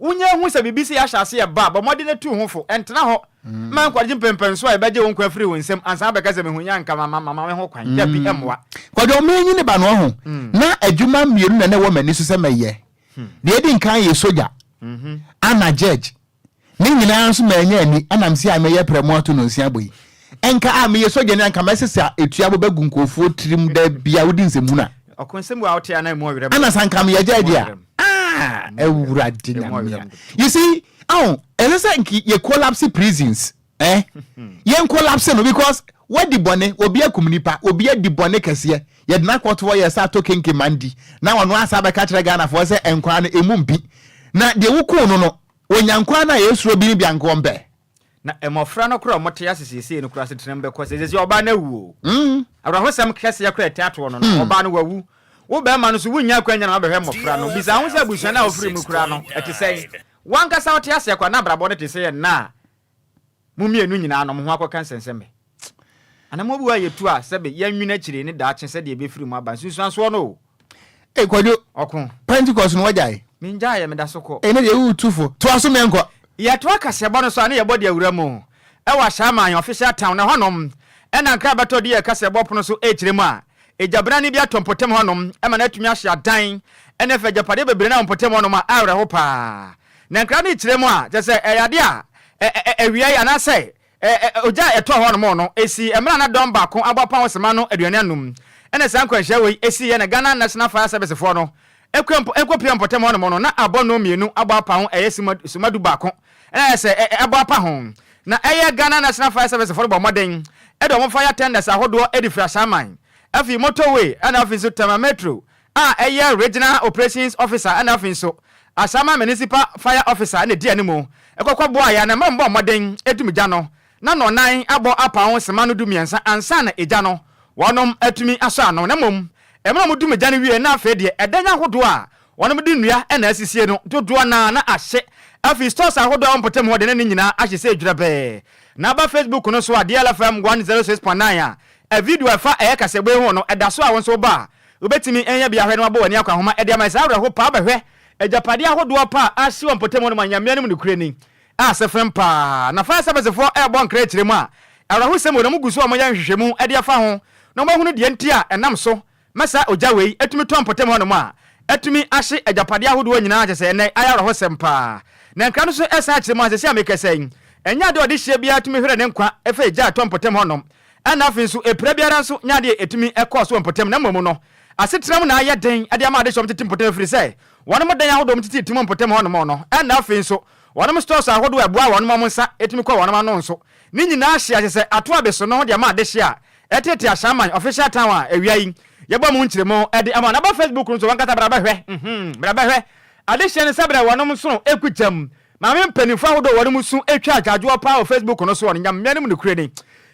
Wonya hu sɛ biribi sei ahyɛ ase ɛba a, bɔ mmɔden na tu wo ho fo. Ɛntena hɔ mma nkɔgye mpɛnpɛnsoɔ a ɛbɛgye wo nkwa afiri wo nsam ansa wabɛka sɛ mehu yɛ anka mama mama me ho kwan. Dabi, ɛmmoa. Kwadwo, menyini ba no ɔho, na adwuma mmienu na na ɛwɔ m'ani so sɛ mɛyɛ. Deɛ ɛdi nkan yɛ sogya, ana judge. Ne nyinaa nso mannya ani ɛna mese a meyɛ prɛmo ato nonsia bɔ yi. Nka a meyɛ sogyani a nka mɛsesa etua bɔ bɛgu nkurɔfoɔ tirim da bia wodi nsɛmhunu a. Ɔko nsɛm bi a wote a na emu ɔwerɛm. Ɛna sɛ nka meyɛ judge a ah awurade nyame a. You see, oh, ɛsɛ sɛ nka yɛ collapse prisons eh yɛn collapse no because wadi bɔne, obi akum nipa, obi adi bɔne kɛseɛ, yɛde no akɔto hɔ yɛ sɛ atɔ kenke mandi na ɔno asa abɛka kyerɛ Ghanafoɔ sɛ nkwa no emu mpi na deɛ wokuu no no Wɔnya nkwa no a yɛsuro bi no bi anka wɔmpɛ. Na mmɔfra no koraa a wɔte ase seesei no koraa asetena mu bɛkɔ sɛ seesei ɔbaa no awu o. Awerɛhosɛm kɛseɛ koraa a ɛtaa toɔ no no, ɔbaa no wawu. Wo barima no nso, wunnya akwannya na woabɛhwɛ mmɔfra no. Bisa wo ho sɛ abusua no a wofiri mu koraa no, ɛte sɛn? W'ankasa wote aseɛ koraa na abrabɔ no te sɛ yɛn nna a Mo mmienu nyinaa no, mo ho akɔka nsɛnsɛmmɛ. Anammɔn bi wɔ hɔ a yɛtu a, sɛbe yɛnnwene akyire ne daakye sɛdeɛ ɛbɛfiri mu aba. Nsunsuansoɔ no o. Ei Kwadwo, Ɔko. Pentecost no woagyae? Mengyaeɛ, meda so kɔ. Ei ne deɛ woretu fo. Toa so meɛnkɔ. Yɛtoa kaseɛbɔ no so a ne yɛbɔ de awura mu wɔ Ashaiman official town na ɛhɔnom na nkra bɛtɔ de yɛ kaseɛbɔ pono so rekyerɛ mu a egyabrane bi atɔ mpɔtam hɔnom ma no atumi ahye adan ne afei agyapadeɛ bebree no a wɔ mpɔtam hɔnom a awerɛho paa. Na nkra no rekyerɛ mu a, kyerɛ sɛ ɛyɛ adeɛ a Awia yi anaasɛ ogya a ɛtɔɔ hɔnom no, esii mmerɛ a na dɔm baako abɔ apɔn sema no 45 ɛna saa nkwanhyia wei esiiɛ na Ghana National Fire Service foɔ no kɔpue mpɔtam hɔnom no na abɔ nnɔn mmienu abɔ apa ho ɛyɛ suma 11 ɛna ayɛ sɛ ɛbɔ apa ho na ɛyɛ Ghana National Fire Service foɔ no bɔ mmɔden de wɔn fire tenders ahodoɔ de firi Ashaiman afei motorway ɛna afei nso Tema Metro a ɛyɛ Regional Operations Officer ɛna afei nso Ashaiman Municipal Fire Officer na ɛdi anim kɔkɔ boaeɛ na mmerɛ wɔbɔɔ mmɔden dum gya no na nnɔnnan abɔ apa ho sema no 13 ansa na egya no wɔnom atumi asɔ ano na mmom mmerɛ wɔdum gya no wieɛ na afei deɛ ɛdan ahodoɔ a wɔnom de nnua na asisie no dodoɔ no ara na ahye afei stores ahodoɔ a ɛwɔ mpɔtam hɔ deɛ na ne nyinaa ahye sɛ dwerɛbɛɛ na aba Facebook no so a DLFM 106.9 a video a ɛfa ɛyɛ kasaɛbɔ yi ho no ɛda so a wo nso woba a Wobɛtumi anya bi ahwɛ na wabɔ w'ani akɔ ahoma de ama saa awerɛho paa bɛhwɛ agyapadeɛ ahodoɔ pa a ahye wɔ mpɔtam hɔ nom a Nyame anom nokorɛ ni a ase fem paa na fire service foɔ ɛrebɔ nkra akyire mu a awerɛhosɛm wɔ na wɔgu so a wɔyɛ nhwehwɛmu de afa ho na wɔahunu deɛ nti a ɛnam so ma saa ogya wei atumi tɔ mpɔtam hɔ nom a atumi ahye agyapadeɛ ahodoɔ nyinaa kyɛ sɛ ɛnɛ ayɛ awerɛhosɛm paa na nkra no so ɛsan akyire mu a sɛsi a mekasa yi ɛnyɛ adeɛ a ɔdehyeɛ biara tumi hwere ne nkwa ɛfa egya a ɛtɔ mpɔtam hɔ nom Ɛnna afei nso, epira biara nso nyɛ ade a etumi kɔɔ so wɔ mpɔtam, na mmom no, asetena mu na ayɛ den de ama adehye a wɔtete mpɔtam ɛfiri sɛ wɔnom dan ahodoɔ a wɔtete ti mu mpɔtam hɔnom no, ɛnna afei nso, wɔnom stores ahodoɔ a ɛboa wɔn ma wɔn nsa tumi kɔ wɔnom ano nso, ne nyinaa hye ase sɛ ato abesono de ama adehye a ɛtete Ashaiman Official Town a awia yi yɛbɔ mu nkyerɛmu de ama no. Aba Facebook no nso, wankasa bra bɛhwɛ, mhm, bra bɛhwɛ adehyeɛ no sɛberɛ wɔnom nsono gu gyam. Maame mpaninfoɔ ahodoɔ a wɔnom su twa agyaadwoɔ paa wɔ Facebook no soɔ no Nyame anim nokorɛ ni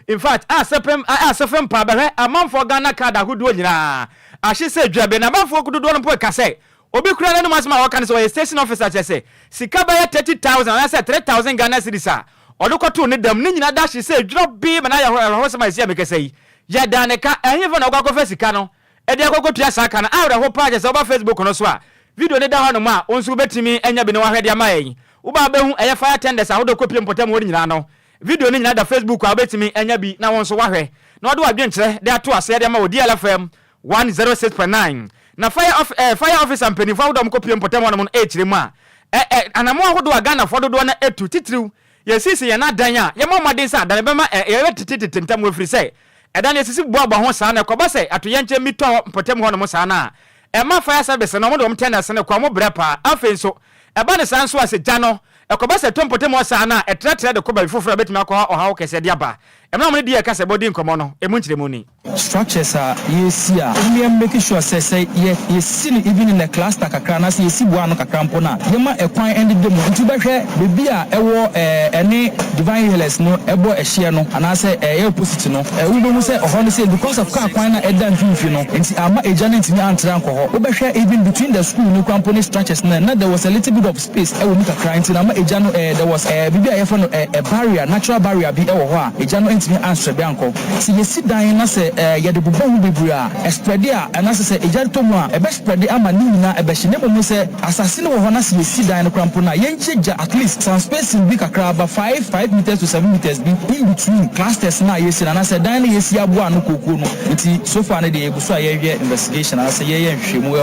infact asefem asefem paa bɛhwɛ amanfoɔ Ghana card ahodoɔ nyinaa ahye sɛ dwa bi na amanfoɔ dodoɔ no mpo reka sɛ obi koraa n'anum asɛm a ɔka ne sɛ ɔyɛ station officer kyerɛ sɛ sika bɛyɛ 30,000 anaasɛ 3,000 Ghana cedis a ɔde kɔtoo ne dam ne nyinaa da hye sɛ dwa bi ma no ayɛ awerɛhosɛm a ɛsi a mekasa yi yɛdaa ne ka ɛhefa na ɔkɔ akɔfa sika no de akɔkɔtua saa ka no. Awerɛho paa kyerɛ sɛ woba Facebook no so a, video no da hɔnom a wo nso wobɛtumi anya bi na woahwɛ de ama yɛn. Woba a wobɛhu ɛyɛ fire tenders ahodoɔ kɔpie mpɔtam hɔ no nyinaa no. Video no nyinaa da Facebook a wobɛtumi anya bi na wo nso woahwɛ na wode w'adwenkyerɛ de ato aseɛ de ama wɔ DLFM 106.9. Na fire of eh, fire officer mpanimfoɔ ahodoɔ a wɔkɔpie mpɔtam hɔnom no ɛrekyerɛ mu a, ɛ ɛ anammɔn ahodoɔ a Ghanafoɔ dodoɔ no atu titiriw yɛsiesie yɛn adan a yɛmmɔ mmɔden sɛ adan bɛma ɛ yɛbɛtetetete ntam ɛfiri sɛ Ɛda no esisi boaboa ho saa na ɛkɔba sɛ atoyɛnkyɛm bi tɔ hɔ mpɔtam hɔnom saa no a, ɛma fire service no wɔde wɔn tenders no kɔ, wɔbrɛ paa. Afei nso, ɛba no saa nso a sɛ gya no ɛkɔba sɛ ɛtɔ mpɔtam hɔ saa no a, ɛtrɛtrɛ de kɔ baabi foforɔ a ɛbɛtumi akɔha ɔhaw kɛseɛ de aba. Mmerɛ a wɔne DA kasabɔ dii nkɔmmɔ no, ɛmu nkyerɛmu ni. Structures a yɛresi a, yɛ make sure sɛ sɛ yɛ yɛsi no even in a cluster kakra anaasɛ yɛsi boa ano kakra mpo no a, yɛma ɛkwan ndeda mu. Nti wobɛhwɛ baabi a ɛwɔ ɛɛ ɛne Divine Healers no ɛbɔ ɛhyeɛ no anaasɛ ɛyɛ opposite no, wobɛhu sɛ ɔhɔ no sei because of car kwan no a ɛda mfimfini no nti amma egya no antumi antra ankɔ hɔ. Wobɛhwɛ even between the school no koraa mpo ne structures no na there was a little bit of space ɛwɔ mu kakra nti na amma egya no there was biribi a yɛfrɛ no a barrier, natural barrier bi ɛwɔ hɔ a egya no antumi anspreade ankɔ. Sɛ yɛsi dan na sɛ yɛde bobɔ ho bebree a, ɛspreade a anaasɛ sɛ egya tɔ mu a ɛbɛspreade ama ne nyinaa ɛbɛhye na mmom no sɛ Asase no wɔ hɔ na sɛ yɛsi dan no koraa mpo no a, yɛngye gya at least some spacing bi kakra about 5 meters to 7 meters bi in between clusters no a yɛsi no anaasɛ dan no a yɛsi aboa ano kookoo no. Nti so far no deɛ yɛgu so a yɛreyɛ investigation anaasɛ yɛreyɛ nhwehwɛmu.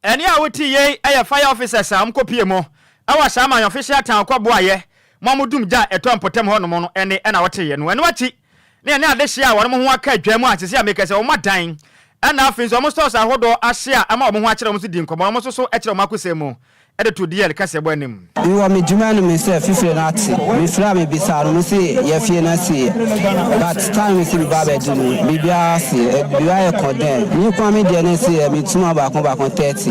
Ɛnne a wote yei yɛ fire officers a wɔkɔpie mu wɔ Ashaiman Official Town kɔboaeɛ ma wɔdum gya a ɛtɔ mpɔtam hɔnom no nne na woteeɛ no. Ɛno akyi ne ɛne adehyeɛ a wɔn ho aka adwa mu a seesei a meka sɛ wɔn adan ɛna afei nso wɔn stores ahodoɔ ahye a ama wɔn ho akyerɛ wɔn nso di nkɔmmɔ na wɔn nso so kyerɛ wɔn akosɛm mu de to DL kaseɛbɔ anim. Me wɔ me dwuma no me sɛ fifire no ate me frɛ a me bisaa no mo se yɛ fie no asi yɛ but time me se me ba bɛ du no biribiara asi yɛ biribiara yɛ kɔ dɛn me nkoa me deɛ no si yɛ me tuma baako baako 30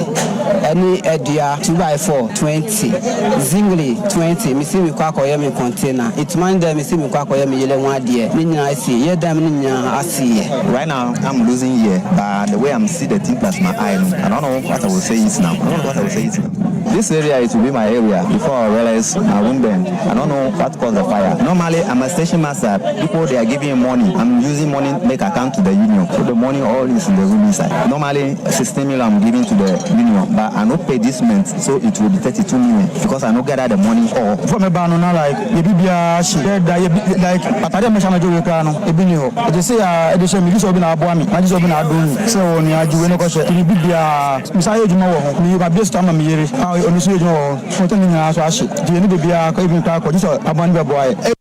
ɛne adua 2 by 4 20 zingli 20 me se me kɔ akɔ yɛ me container ntoma no dɛ me se me kɔ akɔ yɛ me yere ho adeɛ ne nyinaa asi yɛ dan mu no nyinaa asi yɛ. Right now I'm losing here but the way I'm see the thing plus my eye no I don't know what I will say it now I don't know what I will say it now. This area it will be my area before I realize I won't bend I don't know what caused the fire normally I'm a station master people they are giving money I'm using money make account to the union so the money all is in the room inside normally 16 million I'm giving to the union but I no pay this month so it will be 32 million because I no gather the money all. Before me ba no na like yɛ biribiara hye yɛ da yɛ bi like atade a mɛhyɛ anadwo wei koraa no ebi nni hɔ ɛte sei a ɛde hyɛ me gye sɛ obi na aboa me na gye sɛ obi na adom me sɛ oo nua gye wei na kɔhyɛ me biribiara mesan yɛ adwuma wɔ ho me mabue store ama me yere a ɔno nso yɛ adwuma wɔ hɔ, container no nyinaa nso ahye, nti yɛnni baabiara kɔ, even koraa kɔ, gye sɛ aban no bɛboa yɛ.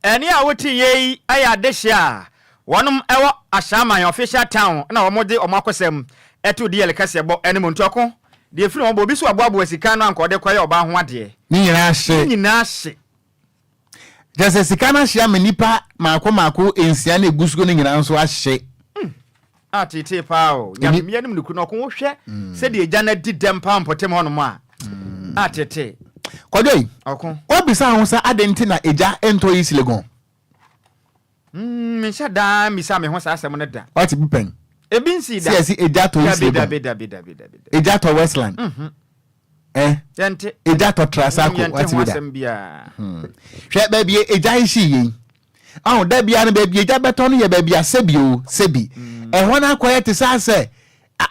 Ɛnne a wote yei yɛ adehye a wɔnom wɔ Ashaiman official town na wɔn de wɔn akosɛm to DL kɛseɛbɔ no mu. Nti ɔko deɛ ɛfiri wɔn bɔ obi so aboaboa sika no anka ɔde kɔyɛ ɔbaa ho adeɛ. Ne nyinaa hye. Ne nyinaa hye. Kyerɛ sɛ sika no ahye ama nnipa maako maako nsia na ɛgu so no nyinaa nso ahye. Ah teetee paa o. Nyame mmea nim no kuru na ɔko wohwɛ sɛdeɛ agya no adi dɛm paa mpɔtam hɔnom a. Ah teetee. Kwadwo yi, Ɔko. wabisa ho sɛ adɛn nti na agya ntɔ East Legon? Mm, menhyɛ daa mmisa me ho saa asɛm no da. Wate bi pɛn? Ebi nsii da. Sɛ yɛsi agya tɔ East Dabi Legon. dabi dabi dabi dabi. Agya tɔ Westland. Eh? Yɛnte. Agya tɔ Trasaco. Yɛnte Wate ho bi da? asɛm biara. Hwɛ baabi agya yi hyii yei. Ɔho, da biara no baabi agya bɛtɔ no yɛ baabi a sɛbi o, sɛbi. Ɛhɔ no akɔyɛ te sɛ asɛ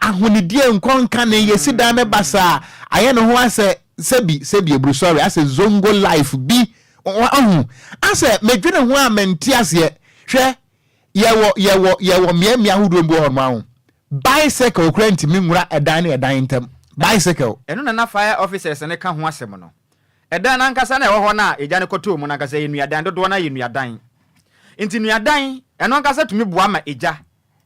ahonidie nkɔ nka ne yɛsi dan no basaa, ayɛ ne ho asɛ sɛbi, sɛbi eburu sɔre, asɛ zongo life bi. Ɔho, asɛ medwene ho a mente aseɛ. Hwɛ, yɛwɔ, yɛwɔ, yɛwɔ mmeammea ahodoɔ bi wɔ hɔ nom aho. Bicycle koraa ntumi nwura ɛdan ne ɛdan ntam. Bicycle. Ɛno na na fire officers no ka ho asɛm no. Ɛdan no ankasa na ɛwɔ hɔ no a egya no kɔtɔɔ mu no ankasa yɛ nnuadan, dodoɔ no ara yɛ nnuadan. Nti nnuadan, ɛno ankasa tumi boa ma egya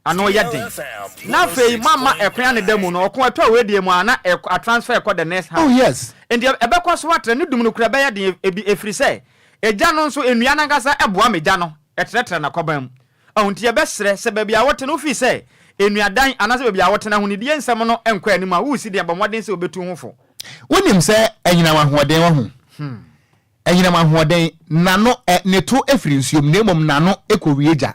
ano yɛ den. Na afei moamma ɛkwan aneda mu no, ɔko ɛtɔ wei deɛ mu a na ɛkɔ, atransfer kɔ the next house. Oh yes. Nti ɛbɛkɔ so atra, ne dum no koraa ɛbɛyɛ den ebi ɛfiri sɛ egya no nso, nnua no ankasa boa ma egya no trɛtrɛ n'akɔban mu. Ɔho nti yɛbɛsrɛ sɛ baabi a wote no wofii sɛ nnuadan anaasɛ baabi a wotena ahonidie nsɛm no nkɔ anim a, woresi den a, bɔ mmɔden sɛ wobɛtu ho fo. Wonim sɛ anyinam ahoɔden wɔ ho? Anyinam ahoɔden, n'ano, ɛ, ne to firi nsuo mu, na mmom n'ano kɔwie gya.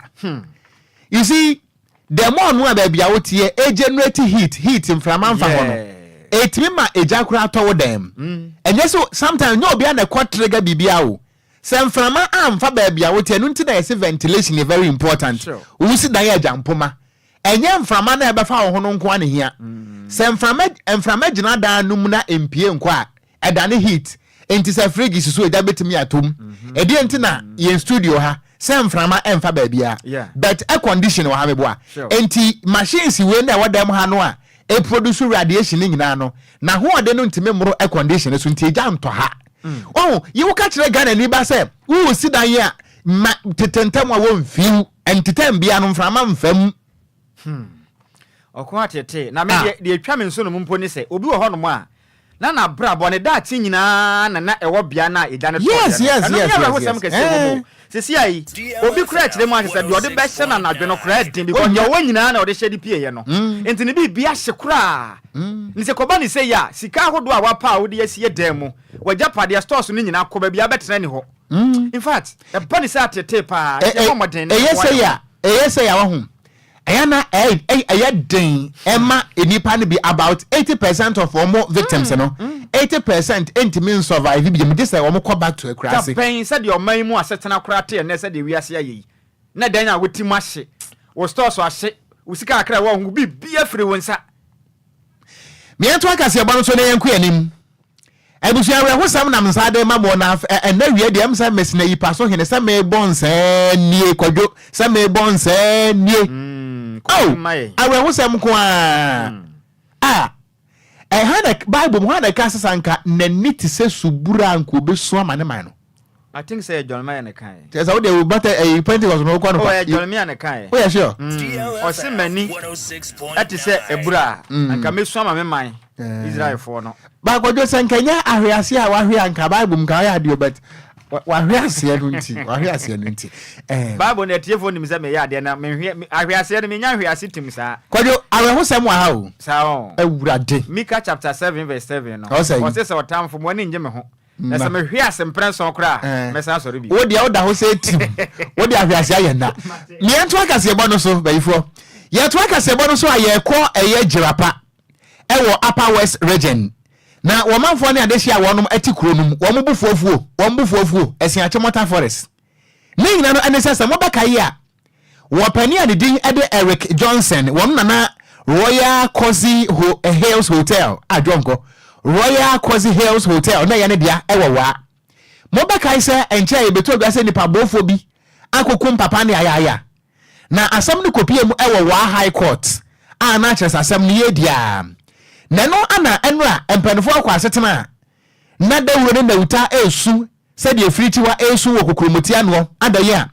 You see, the more no a baabi a woteɛ ɛgenerate heat, heat, mframa mfa hɔ no, ɛtumi ma egya koraa tɔ wo dan mu. Ɛnyɛ sɛ, sometimes nyɛ obiara na ɛkɔ trigger biribiara o. Sɛ mframa amfa baabi a wote, ɛno nti na yɛse ventilation yɛ very important. Wosi dan a gya mpoma. Ɛnyɛ mframa no a ɛbɛfa wo ho no nko ara na ehia. Sɛ mframa mframa gyina dan no mu na empue nkɔ a, ɛdane heat. Enti sɛ fridge si so a, egya betumi atɔ mu. Ɛdeɛn nti na yɛn studio ha, sɛ mframa ɛmfa baabiara, but air condition wɔ ha meboa. Enti machines wei na ɛwɔ dan mu ha no a ɛproduce radiation no nyinaa no, n'ahoɔden no ntumi mmoro air condition no so, nti egya ntɔ ha. Wahu? Yi woka kyerɛ Ghanani ba sɛ woresi dan a, ma tete ntam a wɔmfiw. Ntetɛm bia no mframa mfa mu. Hmm. Ɔko atetee. Na me deɛ, deɛ etwa me nsono mu mpo ne sɛ, obi wɔ hɔnom a, na n'abrabɔ, ne daakye nyinaa na na ɛwɔ bea no a egya no tɔeɛ no. Ɛno ne awerɛhosɛm kɛseɛ wɔ mu o. Seesei yi, obi koraa kyerɛ mu a, kyerɛ sɛ deɛ ɔde bɛhyɛ no anadwo no koraa ɛden because deɛ ɔwɔ nyinaa na ɔde hyɛ de pieeɛ no. Nti ne biribi ahye koraa. Nti sɛ kɔba no sei a, sika ahodoɔ a wapa a wode asie dan mu, w'agyapadeɛ, stores no nyinaa, kɔ baabi a wobɛtena nni hɔ. In fact, ɛba ne sɛ atetee paa, nti yɛbɔ mmɔden na Ɛyɛ yɛboa sɛ yɛn yɛ ho. a, ɛyɛ sɛ yɛ a wahu. Ɛyɛ na ɛyɛ den ɛma nnipa no bi about 80% of wɔn victims no, 80% ntumi nsurvive bi gye sɛ wɔn kɔ back to akuraase. Dabɛn sɛdeɛ ɔman yi mu asetena koraa te ɛnnɛ sɛdeɛ wiase ayɛ yi, na dan a wote mu ahye, wo stores ahye, wo sika kakra a ɛwɔ wo ho, biribiara firi wo nsa. Meɛnto akaseɛbɔ no so na yɛnkɔ yɛn anim. Abusua awerɛhosɛm nam nsa de ma mo na ɛnɛ wia deɛ ɛm sɛ mesena yi pa so hene sɛ mebɔ nsɛɛ nie kwadwo sɛ mebɔ nsɛɛ nie mm, oh awerɛhosɛm nko a mm. a ɛha na bible mu ha na ɛka sɛ sanka n'ani te sɛ subura nka obesu ama ne man no I think sɛ Jeremiah na ɛkaeɛ. Kyerɛ sɛ wo deɛ wo bata ɛyi Pentecost no wokɔ no Oh, kwa. ɛyɛ Jeremiah na ɛkaeɛ. Woyɛ sure? Mm, ɔse m'ani ɛte sɛ abura a, mm. anka mɛsu ama me man, eh. Israelfoɔ no. Baakɔdwo sɛ nka nyɛ ahweaseɛ a wahwe anka Bible mu nka ɔyɛ adeɛ but wahwe aseɛ no nti wahwe aseɛ no nti. Eh. Bible no atiefoɔ nim sɛ meyɛ adeɛ na menhwe ahweaseɛ no menya ahwease tim saa. Kwadwo awerɛhosɛm wɔ ha o. Saa o. Awurade. Mika chapter 7 verse 7 no. Ɔsɛ sɛ ɔtamfo mo ani ngye me ho. Na sɛ mehwe ase mprɛnson koraa a, mɛsan asɔre bio. Wo deɛ woda hɔ sɛ tim. Wo deɛ ahwease ayɛ nna. Yɛnto akaseɛbɔ no so, bayifoɔ. Yɛto akaseɛbɔ no so a yɛkɔ ɛyɛ Jirapa ɛwɔ Upper West Region. Na wɔn manfoɔ ne adehye a wɔnom te kuro no mu, wɔn bo fuafuo, wɔn bo fuafuo, Asiakye Mortar Forest. Ne nyina no ɛne sɛ sɛ mobɛkae a, Wɔ panin a ne din de Eric Johnson, wɔn nana Royal Cozy Ho Hills Hotel a Dwonkɔ, Royal Cozy Hills Hotel na ɛyɛ ne dea wɔ Waa. Mobɛkae sɛ ɛnkyɛe yɛbɛtoo dwa sɛ nnipa bɔfoɔ bi akɔkum papa ne ayaaya. Na asɛm no kɔpie mu wɔ Waa High Court a na kyerɛ sɛ asɛm no yɛredi ara. Na ɛno ana ɛnora mpanimfoɔ akɔ asetena a na dawuro ne nnawuta resu sɛdeɛ firikyiwa resu wɔ kokuromoti anoɔ adɛn a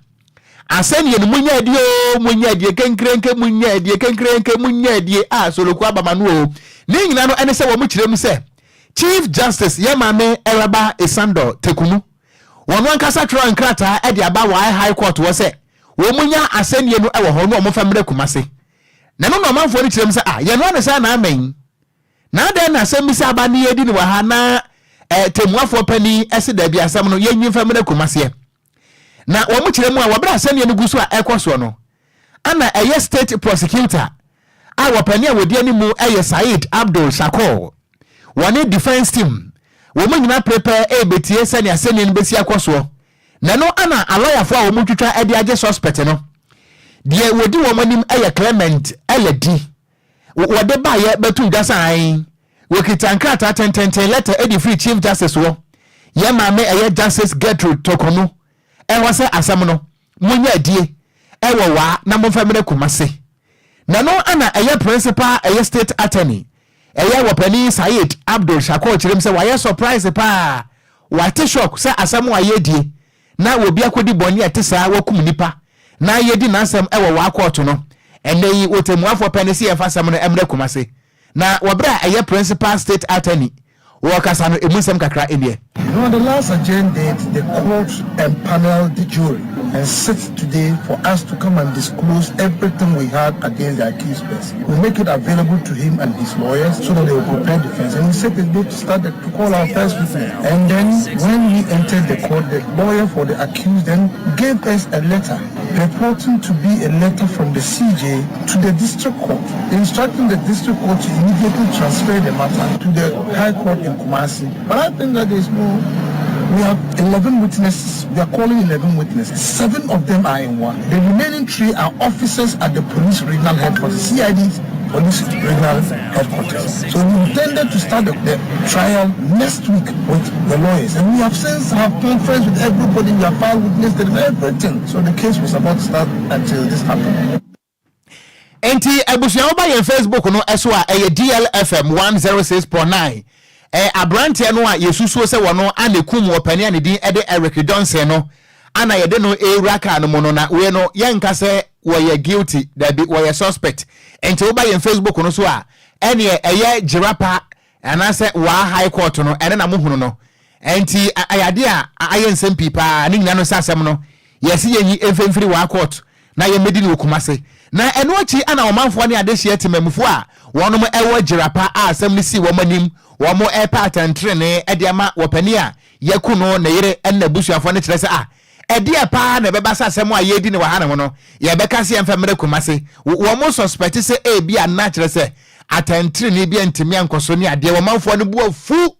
asɛnniɛ no munya adie oo munya adie kenkerenke munya adie kenkerenke munya adie a soloku aba ma no oo ne nyina no ɛne sɛ wɔn kyerɛ mu sɛ Chief Justice yɛ maame Araba Esandor Tekunu wɔn ankasa twerɛ nkrataa de aba Wae High Court hɔ sɛ wɔn nya asɛnniɛ no wɔ hɔ na wɔn fa mmrɛ Kumase na ɛno na ɔmanfoɔ no kyerɛ mu sɛ ah yɛnoa ne saa na amɛn Na adɛn na asɛm bi sɛ aba ne yɛredi no wɔ ha na eh, tɛmmuafoɔ panin se daabi asɛm no yɛnyi mfa mmra Kumaseɛ. Na wɔn kyerɛ mu a wɔberɛ asɛnniɛ no gu so a ɛrekɔ soɔ no, ana ɛyɛ state prosecutor a wɔpanin a wɔdi animu yɛ Said Abdul Shakur, wɔne defence team wɔn nyina prepare ɛrebɛtie sɛnea asɛnniɛ no bɛsi akɔ soɔ. Na ɛno ana alɔyafoɔ a wɔtwitwa de agye suspect no, deɛ wɔdi wɔn anim yɛ Clement Eledi. Wɔde baeɛ bɛtoo dwa sɛ ae, wɔkita nkrataa tententen, lɛtɛ, de firi Chief Justice hɔ, yɛn maame ɛyɛ Justice Gertrude Torkornoo, hɔ sɛ asɛm no, monyɛ adie wɔ waa na momfa mmrɛ Kumasi. Na ɛno na ɛyɛ Principal ɛyɛ State Attorney, ɛyɛ Wɔpanin Saeed Abdul Shakur kyerɛm sɛ wayɛ surprise paa, wate shock sɛ asɛm a yɛredie na obi akɔdi bɔne a ɛte saa, wakum nnipa, na yɛdi n'asɛm wɔ waa kɔɔto no. Ɛnnɛ yi, ɔtɛmmuafoɔ pɛ ne sɛ yɛmfa asɛm no mmrɛ Kumase. Na wɔ berɛ a ɛyɛ Principal State Attorney wɔrekasa no, ɛmu nsɛm kakra nie. On the last adjourned date, the court empaneled the jury and sit today for us to come and disclose everything we had against the accused person. We make it available to him and his lawyers so that they will prepare defense. And we set the date to start the, to call our first witness. And then when we entered the court, the lawyer for the accused then gave us a letter purporting to be a letter from the CJ to the district court, instructing the district court to immediately transfer the matter to the High Court in Kumasi. But I think that there is no we have 11 witnesses. We are calling 11 witnesses. Seven of them are in one. The remaining three are officers at the police regional headquarters, CID's police regional headquarters. So we intended to start the, the trial next week with the lawyers. And we have since have conference with everybody. We have filed witnesses and everything. So the case was about to start until this happened. Enti abusua woba yɛn Facebook no so a ɛyɛ DLFM 106.9. Ɛyɛ aberanteɛ no a yɛsusuo sɛ wɔno ana ɛkum ɔpanin a ne din de Eric Johnson no ana yɛde no ɛrewura kaa no mu no na wei no yɛnka sɛ wɔyɛ guilty dabi wɔyɛ suspect. Enti woba yɛn Facebook no so a ɛneɛ ɛyɛ Jirapa Anaasɛ waa high court no ɛno na mo hunu no ɛnti ɛyɛ adeɛ a ayɛ nsɛm pii paa ne nyina no sɛ asɛm no yɛse yɛnyi mfimfiri waa court na yɛmmɛdi no wɔ Kumase na ɛno akyi ana ɔmanfoɔ ne adehyeɛ temamufoɔ a wɔnom ɛwɔ Jirapa a asɛm no sii wɔn anim wɔn ɛrepɛ atɛntrenee ɛde ama wɔpanin a yɛku no ne yere ɛne n'abusuafoɔ no kyerɛ sɛ a Ɛdeɛ paa na ɛbɛba sɛ asɛm a yɛredi no wɔ ha ne ho no, yɛbɛka sɛ yɛmfa mmrɛ Kumasi. Wɔn suspect sɛ ebia na kyerɛ sɛ atɛntrenee bi antumi ankɔ so ne adeɛ. Wɔn manfoɔ no bo afu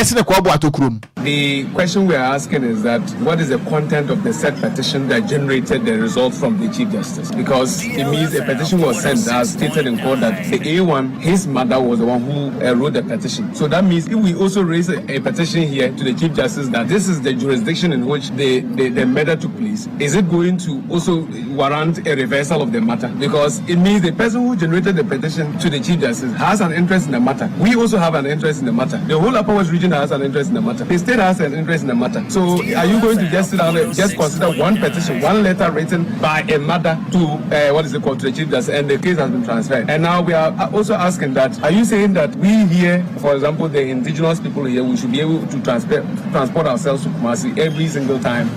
sene kɔɔbo atɔkurom. The question we are asking is that what is the content of the said petition that generated the result from the Chief Justice? Because it means a petition was sent as stated in court that the A1, his mother was the one who uh, wrote the petition. So that means if we also raise a, a petition here to the Chief Justice that this is the jurisdiction in which the, the, the murder took place, is it going to also warrant a reversal of the matter? Because it means the person who generated the petition to the Chief Justice has an interest in the matter. We also have an interest in the matter. The whole Upper West region has an interest in the matter. The state has an interest in the matter. So are you going to just sit down and just consider one petition, one letter written by a mother to uh, what is it called to the Chief Justice, and the case has been transferred. And now we are also asking that are you saying that we here, for example, the indigenous people here, we should be able to transport transport ourselves to Kumasi every single time?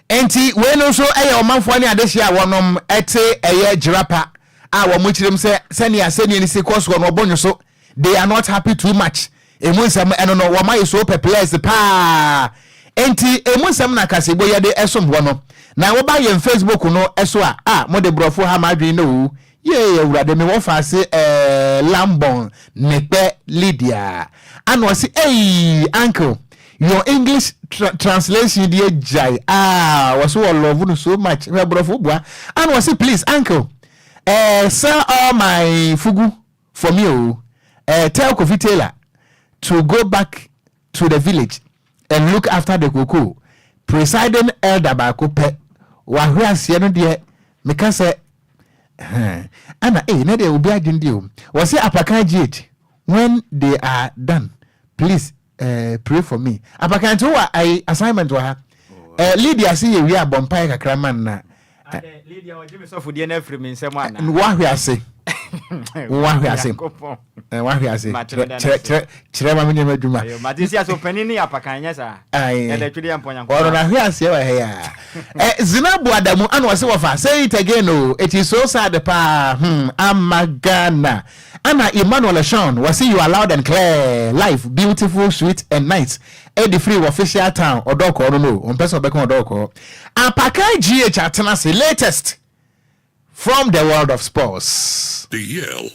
Enti wei no nso yɛ ɔmanfoɔ ne adehyeɛ a wɔnom te ɛyɛ Jirapa a wɔn kyerɛm sɛ sɛnea asɛnnie no si kɔ soɔ no wɔbɔ nwoso, they are not happy too much. Emu nsɛm ɛno no wɔn ayɛ so perplexed paa. Enti emu nsɛm na kaseɛbɔ yi de ɛsom hɔ no. Na woba yɛn Facebook no so a, a mode borɔfo ha m'adwene no o. Yee awurade me wɔfa ase eh Lambon Nekpɛ Lydia ana ɔse eii uncle your English tra translation deɛ gyae ah wɔse wɔ love no so much hwɛ borɔfo boa ana ɔse please uncle eh sell all my fugu for me o. Tell Kofi Taylor to go back to the village and look after the cocoa. Presiding elder baako pɛ wahwe aseɛ no deɛ meka sɛ ɛna ee ne deɛ obi adwene deɛ o. Wɔsɛ Apakan GH when they are done, please pray for me. Apakan nti wowɔ ayi assignment wɔ ha. Lydia se yɛ wie a bɔ mpaeɛ kakra ma no na. Lydia ɔgye me sɔfodeɛ no afiri me nsam anaa? Wahwe ase. Wahwe ase. Wahwe ase. Kyerɛ kyerɛ ma me nneɛma adwuma. Mate si ase ɔpanin ne yɛ apakan nyɛ saa. Ɛda twede yɛ mpɔ Nyankopɔn. Ɔno n'ahwe aseɛ wɔ ha yi a. Zinabu Adamu ana ɔse wɔfa say it again o, it is so sad paa, ama Ghana. Ana Emmanuel Sean wɔse you are loud and clear, life beautiful, sweet and nice. Ɛde firi wɔ official town ɔdɔkɔɔ no no ɔmpɛ sɛ ɔbɛka ɔdɔkɔɔ. Apakan GH atena ase latest from the world of sports. The Yale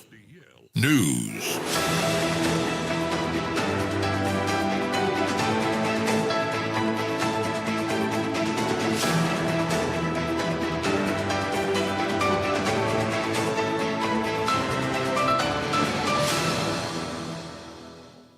News.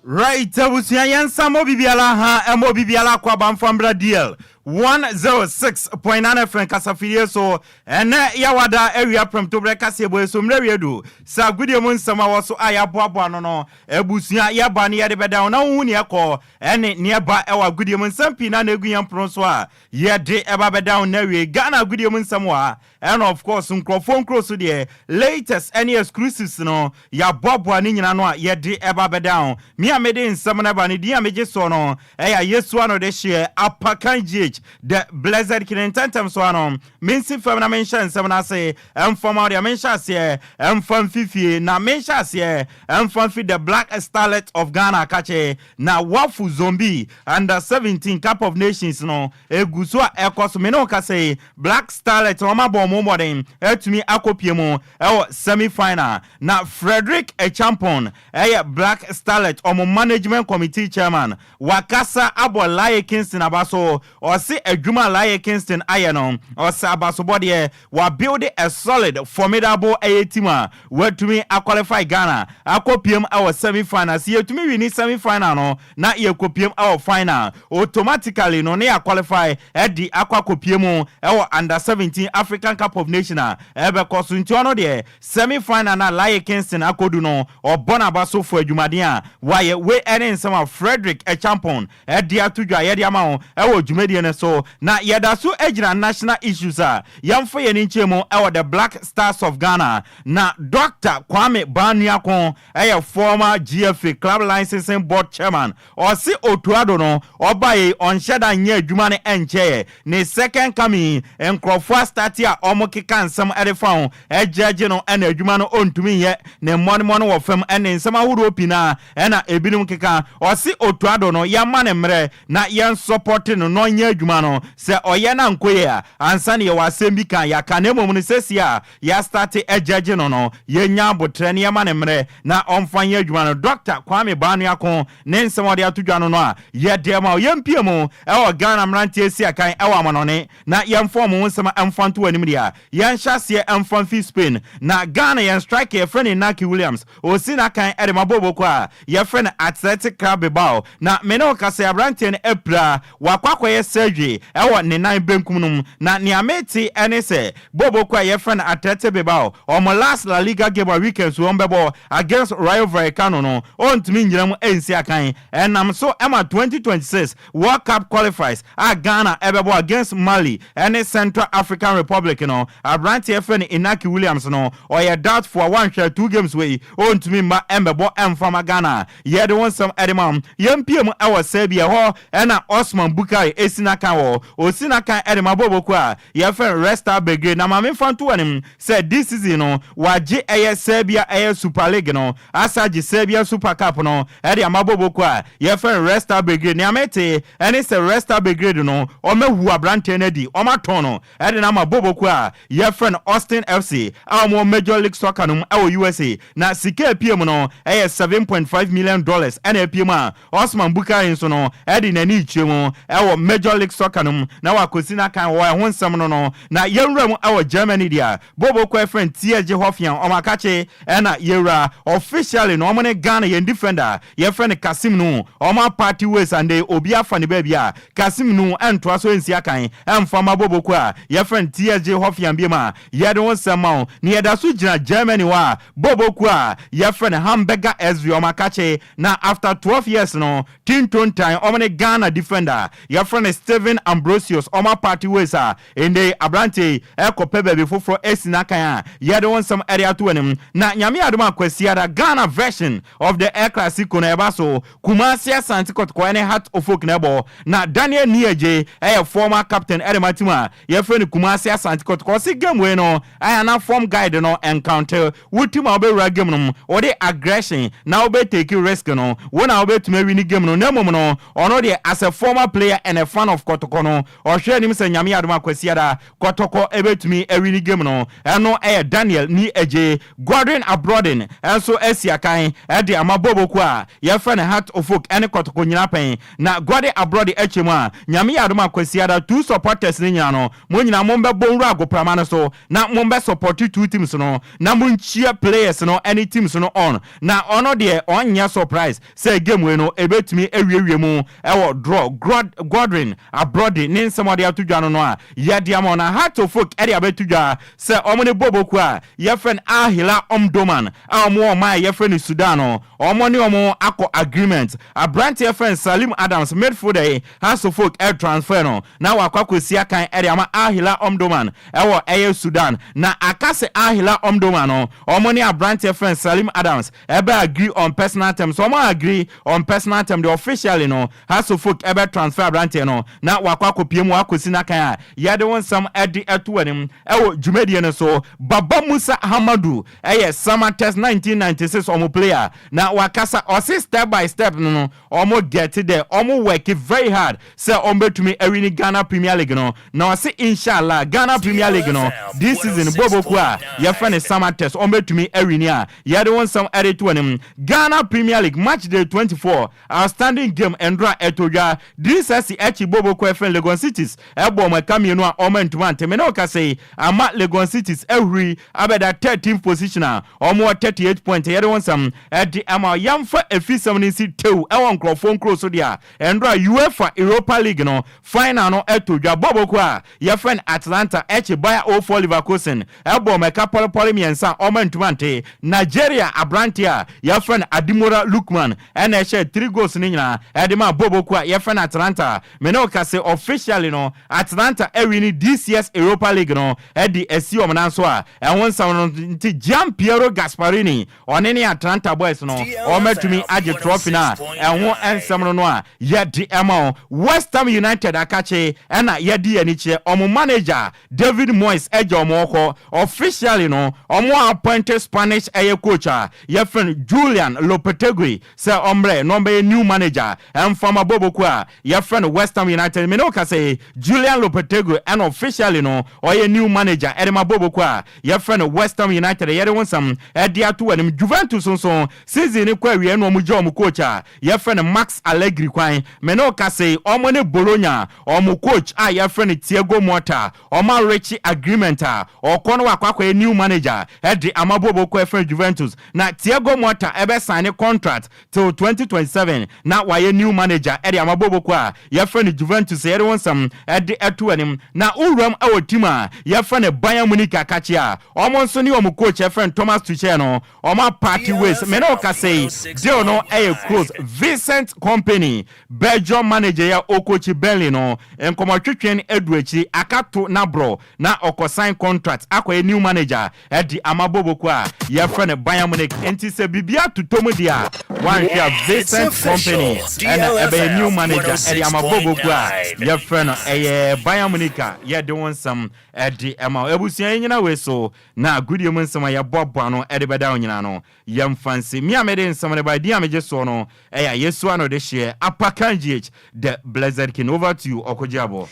Right abusua yɛnsa mmɔ obibiara ha ɛmmɔ obibiara akɔ aba mfa mbra DL 106.9 FM kasafidie so ɛnɛ yɛawada awia prɛmtoberɛ kaseɛbɔ yi so mmerɛ wie du sɛ agodie mu nsɛm a wɔ so a yɛaboaboa ano no abusua yɛba ne yɛde bɛda wo na wohu neɛ ɛkɔ ɛne neɛ ɛba ɛwɔ agodie mu nsɛm pii na na ɛgu yɛn pono so a yɛde ɛba bɛda wo nnɛ awie Ghana agodie mu nsɛm wɔ ha Ɛna of course nkurɔfoɔ nkuro so deɛ latest ɛne exclusives no yɛaboaboa ne nyina ano a yɛde ɛba bɛda ho. Me a mede nsɛm no ba no din a megye soɔ no ɛyɛ Ayesu ano de hyeɛ Apakan GH the blessed king. Ntɛntɛm so ara no mensi fam na menhyɛ nsɛm no ase mfa ma wo deɛ menhyɛ aseɛ mfa mfi fie na menhyɛ aseɛ mfa mfi the black starlet of Ghana kakye na wafu Zombie under 17 cup of nations no Egu so a ɛkɔ so. Me ne wo kasa yi, Black Starlets wɔn abɔ wɔn mmɔden atumi akɔpue mu wɔ semi final. Na Frederick Acheampong yɛ Black Starlets wɔn management committee chairman. Wakasa abɔ Laryea Kingston aba so. Ɔse adwuma a Laryea Kingston ayɛ no, ɔsɛ abasobɔdeɛ. Wa build a solid, formidable ɛyɛ team a watumi a qualify Ghana akɔpue mu wɔ semi final. Sɛ yɛtumi wini semi final no, na yɛkɔpiem wɔ final automatically no na yɛ qualify de akɔ akɔpie mu wɔ under 17 African Cup of Nation a ɛbɛkɔ so nti ɔno deɛ semi final no a Laye Kingston akɔdu no ɔbɔ n'aba so for adwumaden a wayɛ. Wei ne nsɛm a Frederick Acheampong de ato dwa a yɛde ama wo wɔ dwumadie no so na yɛda so gyina national issues a yɛmfa yɛn ani nkyerɛ mu wɔ the Black Stars of Ghana na Doctor Kwame Baa-Nuako Ɛyɛ former GFA Club Licensing Board Chairman. Ɔse Otuado no ɔbaeɛ yi ɔnhyɛ da nyɛ adwuma no ɛnkyɛeɛ. Ne second coming yi nkorɔfoɔ astarte a wɔkeka nsɛm de fa ho gyɛgye no ɛna adwuma no ɔntumi nyɛ, ne mmɔnemmɔne wɔ fam ɛne nsɛm ahodoɔ pii no ara ɛna ebinom keka. Ɔse Otuado no yɛmma no mmerɛ na yɛnsɔpɔte no na ɔnyɛ adwuma no. Sɛ ɔyɛ na ankɔ yie a ansa na yɛwɔ asɛm bi ka a yɛaka na mmom no seesei a Yɛastate agyagye no no, yɛnya aboterɛ na yɛma no mmerɛ na ɔmfa nyɛ adwuma no. Dɔkta Kwame Baanuako ne nsɛm a ɔde ato dwa no no a yɛde ma wo. Yɛmpue mu wɔ Ghana mmeranteɛ si akan wɔ amanɔne na yɛmfa wɔn ho nsɛm mfa nto w'anim deɛ a, yɛnhyɛ aseɛ mfa mfi Spain. Na Ghana yɛn striker yɛfrɛ no Inaki Williams, ɔsi n'akan de ma bɔɔlbɔ kuo a yɛfrɛ no Athletic Club Bilbao. Na me ne wo kasa yi aberanteɛ no apira, wakɔ akɔyɛ surgery wɔ ne nan benkum no mu. Na nea mete ne sɛ Bɔɔlbɔ kuo a yɛfrɛ no Athletic Bilbao, wɔn last La Liga game a weekend so wɔbɛbɔ against Rayo Vallecano no, ɔntumi nnyina mu nsi akan. Ɛnam so ma 2026 World Cup qualifies a Ghana bɛbɔ against Mali ne Central African Republic no, aberanteɛ yɛfrɛ no Inaki Williams no, ɔyɛ doubtful a wanhwɛ a two games wei ɔntumi mma mmɛbɔ mfa ma Ghana. Yɛde wo nsɛm de ma wo. Yɛmpue mu wɔ Serbia, ɛhɔ na Osman Bukari si n'akan wɔ. Ɔsi n'akan de ma bɔɔlbɔ kuo a Yɛfrɛ no Red Star Belgrade na ma memfa nto w'anim sɛ this season no wɔagye ɛyɛ Serbia ɛyɛ Super League no asa agye Serbia Super Cup no ɛde ama bɔbɔkuo a yɛfrɛ no Red Star Belgrade. Nea mete ɛne sɛ Red Star Belgrade no wɔahu aberanteɛ no adi, wɔatɔn no ɛde no ama bɔbɔkuo a yɛfrɛ no Austin FC a wɔwɔ Major League Soccer no mu ɛwɔ USA na sika a ɛpue mu no ɛyɛ $7.5 million ɛna ɛpue mu a Osman Bukari nso no ɛde n'ani rekyerɛ mu ɛwɔ Major League. League Soccer no mu na wakɔsi n'akan wɔ ɛho nsɛm no no. Na yɛnwura mu wɔ Germany deɛ Bobo kɔ ɛfrɛ no TSG Hoffenheim wɔn akakye ɛna yɛwura officially no wɔn ne Ghana yɛn defender yɛfrɛ no Kassim no wɔn aparty ways and obi afa ne baabi a Kassim no ɛntoa so ɛnsi akan ɛmfa ma Bobo kɔ a yɛfrɛ no TSG Hoffenheim biom a yɛde ho nsɛm ma wo na yɛda so gyina Germany hɔ a Bobo kuo a yɛfrɛ no Hamburger SV wɔn akakye na after 12 years no Tintontan wɔn ne Ghana defender a yɛfrɛ no Stephen Ambrosius wɔn aparte ways a ɛnnɛ yi aberanteɛ yi rekɔpɛ baabi foforɔ asi n'akan a yɛde wo nsɛm de ato w'anim. Na Nyame adom a Kwasiada Ghana version of the El Clasico no ɛba so, Kumasi Asante Kɔtɔkɔ ne Heart of Oak na ɛbɔ. Na Daniel Nii-Adjei yɛ former captain de ma team a yɛfrɛ no Kumasi Asante Kɔtɔkɔ. Ɔse game wei no ayɛ a na form guide no encounter Wo team a wobɛwura game no mu, wode aggression na wobɛ take risk no, wo na wobɛtumi awini game no, na mmom no, ɔno deɛ as a former player and a fan of Kɔtɔkɔ no, ɔhwɛ anim sɛ Nyame adom a Kwasiada Kɔtɔkɔ bɛtumi awini game no. Ɛno yɛ Daniel Nii Adjei. Gordon Abrɔden nso asi akan de ama Boboku a yɛfrɛ no Heart of Oak ne Kɔtɔkɔ nyina pɛn. Na Gordon Abrɔde akyɛ mu a, Nyame yɛ adom a Kwasiada two supporters no nyina no, mo nyina mombɛbɔ nwura agoprama no so na mombɛ support two teams no na monkyia players no ne teams no on na ɔno deɛ ɔnyɛ surprise sɛ game wei no ɛbɛtumi awiewie mu ɛwɔ draw. Godwin Abrɔde ne nsɛm ɔde ato dwa no no a yɛde ama wo na Heart of Oak ɛde abɛto dwa sɛ ɔmo ne Boboku a yɛfrɛ no Al Hilal Omdurman a ɔmo wɔ ɔman a yɛfrɛ no Sudan no ɔmo ne ɔmo akɔ agreement. Abranteɛ yɛfrɛ no Salim Adams midfielder yi Hearts of Oak ɛretransfer no na wakɔ akɔsi akan de ama Al Hilal Omdurman wɔ ɛyɛ Sudan. Na aka sɛ Al Hilal Omdurman no, wɔn ne aberanteɛ frɛ no Salim Adams ɛbɛ agree on personal terms. Wɔn a agree on personal term deɛ officially no, Hearts of Oak ɛbɛ transfer aberanteɛ no na wakɔ akɔpie mu akɔsi n'akan a yɛde wo nsɛm de ato w'anim wɔ dwumadie no so. Baba Musa Hamadu ɛyɛ Samatex 1996 wɔn player na wakasa, ɔse step by step no no Ɔmo get dɛ ɔmo work very hard sɛ ɔmo bɛtumi awini Ghana Premier League no na ɔse Inshallah Ghana Premier League no this season bɔbɔkuo a yɛfrɛ no Samatex ɔmo bɛtumi awini a yɛde wo nsɛm ɛreto anim Ghana Premier League match day 24 outstanding game ndora ɛtɔ dwa Drisasi akyi bɔbɔkuo a yɛfrɛ no Legon Cities ɛbɔ ɔmo ɛka mienu a ɔmo antumi ante me ne wo kasa yi ama Legon Cities ahuri abɛda 13th position a Wɔn wɔ 38 point yɛde wo nsɛm de ama wo. Yɛmfa afisɛm no nsi tew wɔ nkurɔfoɔ nkuro so deɛ a, ɛndora UEFA Europa League no final no tɔ dwa. Bɔɔlbɔ kuo a yɛfrɛ no Atlanta akyi Bayer 04 Leverkusen bɔɔ mɛka pɔlepɔle mmiɛnsa a wɔn antumi ante. Nigeria aberanteɛ a yɛfrɛ no Ademola Lookman na ɛhyɛɛ three goals no nyinaa de maa bɔɔlbɔ kuo a yɛfrɛ no Atlanta. Me ne wo kase officially no Atlanta awini this year's Europa League no de asi wɔn nan so a ɛho nsɛm no nti Gian Piero Gasperini ɔne ne Atlanta boys no wɔatumi agye trophy no a ɛho nsɛm no no a yɛde ma wo. West Ham United akakye na yɛde yɛn ani kyerɛ wɔn manager David Moyes agya wɔn kɔ. Officially no wɔn appoint Spanish ɛyɛ coach a yɛfrɛ no Julian Lopetegui sɛ ɔmmrɛ na ɔmmɛyɛ new manager ɛmfa ma Boboku a yɛfrɛ no West Ham United. Me ne wo kasa yi, Julian Lopetegui ɛna officially no ɔyɛ new manager ɛde ma Boboku a yɛfrɛ no West Ham United. Yɛde wo nsɛm ɛde ato w'anim. Juventus nso season no kɔ awiei ɛna wɔn gya wɔn coach a yɛfrɛ no Max Allegri kwan. Me ne wo kasa yi, wɔn ne Bologna wɔn coach a yɛfrɛ no Thiago Motta wɔn areach agreement a ɔkɔ no wakɔ akɔyɛ new manager ɛde ama Boboku a yɛfrɛ no Juventus. Na Thiago Motta ɛbɛ sign contract till 2027 na wayɛ new manager de ama bɔɔlbɔ kuo a yɛfrɛ no Juventus. Yɛde wo nsɛm de to anim. Na wo wuram wɔ team a yɛfrɛ no Bayern Munich akakye a wɔn nso ne wɔn coach yɛfrɛ no Thomas Tuchel no wɔn aparte ways. Me ne wo kasa yi deal no yɛ close. Vincent Kompany, Belgium manager yi a ɔcoachi Burnley no nkɔmmɔtwetwe no adu akyiri aka to n'aborɔ na ɔkɔ sign contract akɔyɛ new manager de ama Boboko a yɛfrɛ no Bayern Munich. Enti sɛ biribi atotɔ mu deɛ a, woanhwɛ a Vincent Kompany na ɛbɛyɛ new manager de ama Boboko a yɛfrɛ no ɛyɛ Bayern Munich a yɛde wo nsɛm de ma wo. Abusua yɛnyina wei so na agodie mu nsɛm a yɛboaboa ano de bɛda wo nyinaa no yɛmfa nsi. Me a mede nsɛm no bae, din a megye soɔ no ɛyɛ Ayesua no Dehyeɛ Apakan GH, The Blessed King. Over to you, Ɔkogyeaboɔ.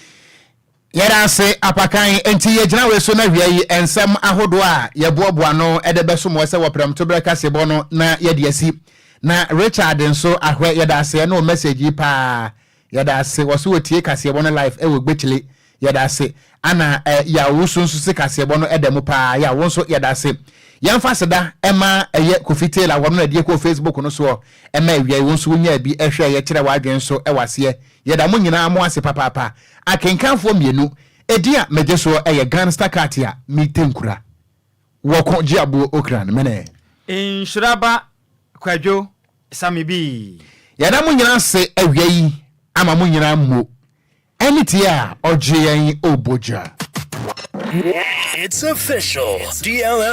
Yɛda ase, Apakan. Enti yɛgyina wei so na wia yi nsɛm ahodoɔ a yɛboaboa ano de bɛsom wɔ sɛ wɔ prɛmtoberɛ kaseɛbɔ no na yɛde asi. Na Richard nso ahwɛ, yɛda ase ɛne wo message yi paa. Yɛda ase. Wɔ so wɔtie kaseɛbɔ no live ɛwɔ Gbekyile. Yɛda ase. Ana Yawo so nso se kaseɛbɔ no ɛda mu paa. Yawo nso yɛda ase. Yɛmfa aseda ɛma ɛyɛ Kofi Taylor, wɔno na ɛdeɛ kɔɔ Facebook no soɔ ɛma awia yi wo nso wonyaa bi ɛhwɛ yɛkyerɛ w'adwene nso ɛwɔ aseɛ. Yɛda mo nyinaa mo ase papaapa. Akenkanfoɔ mmienu, edin a megye soɔ ɛyɛ Gangster Cat a mete nkura. Wɔko gye aboɔ okran mene. Nhyiraba Kwadwo Sami Bii. Yɛda mo nyinaa ase awia yi ama mo nyinaa mmo ɛne tie a ɔgye yɛn obogya. It's official. DLF.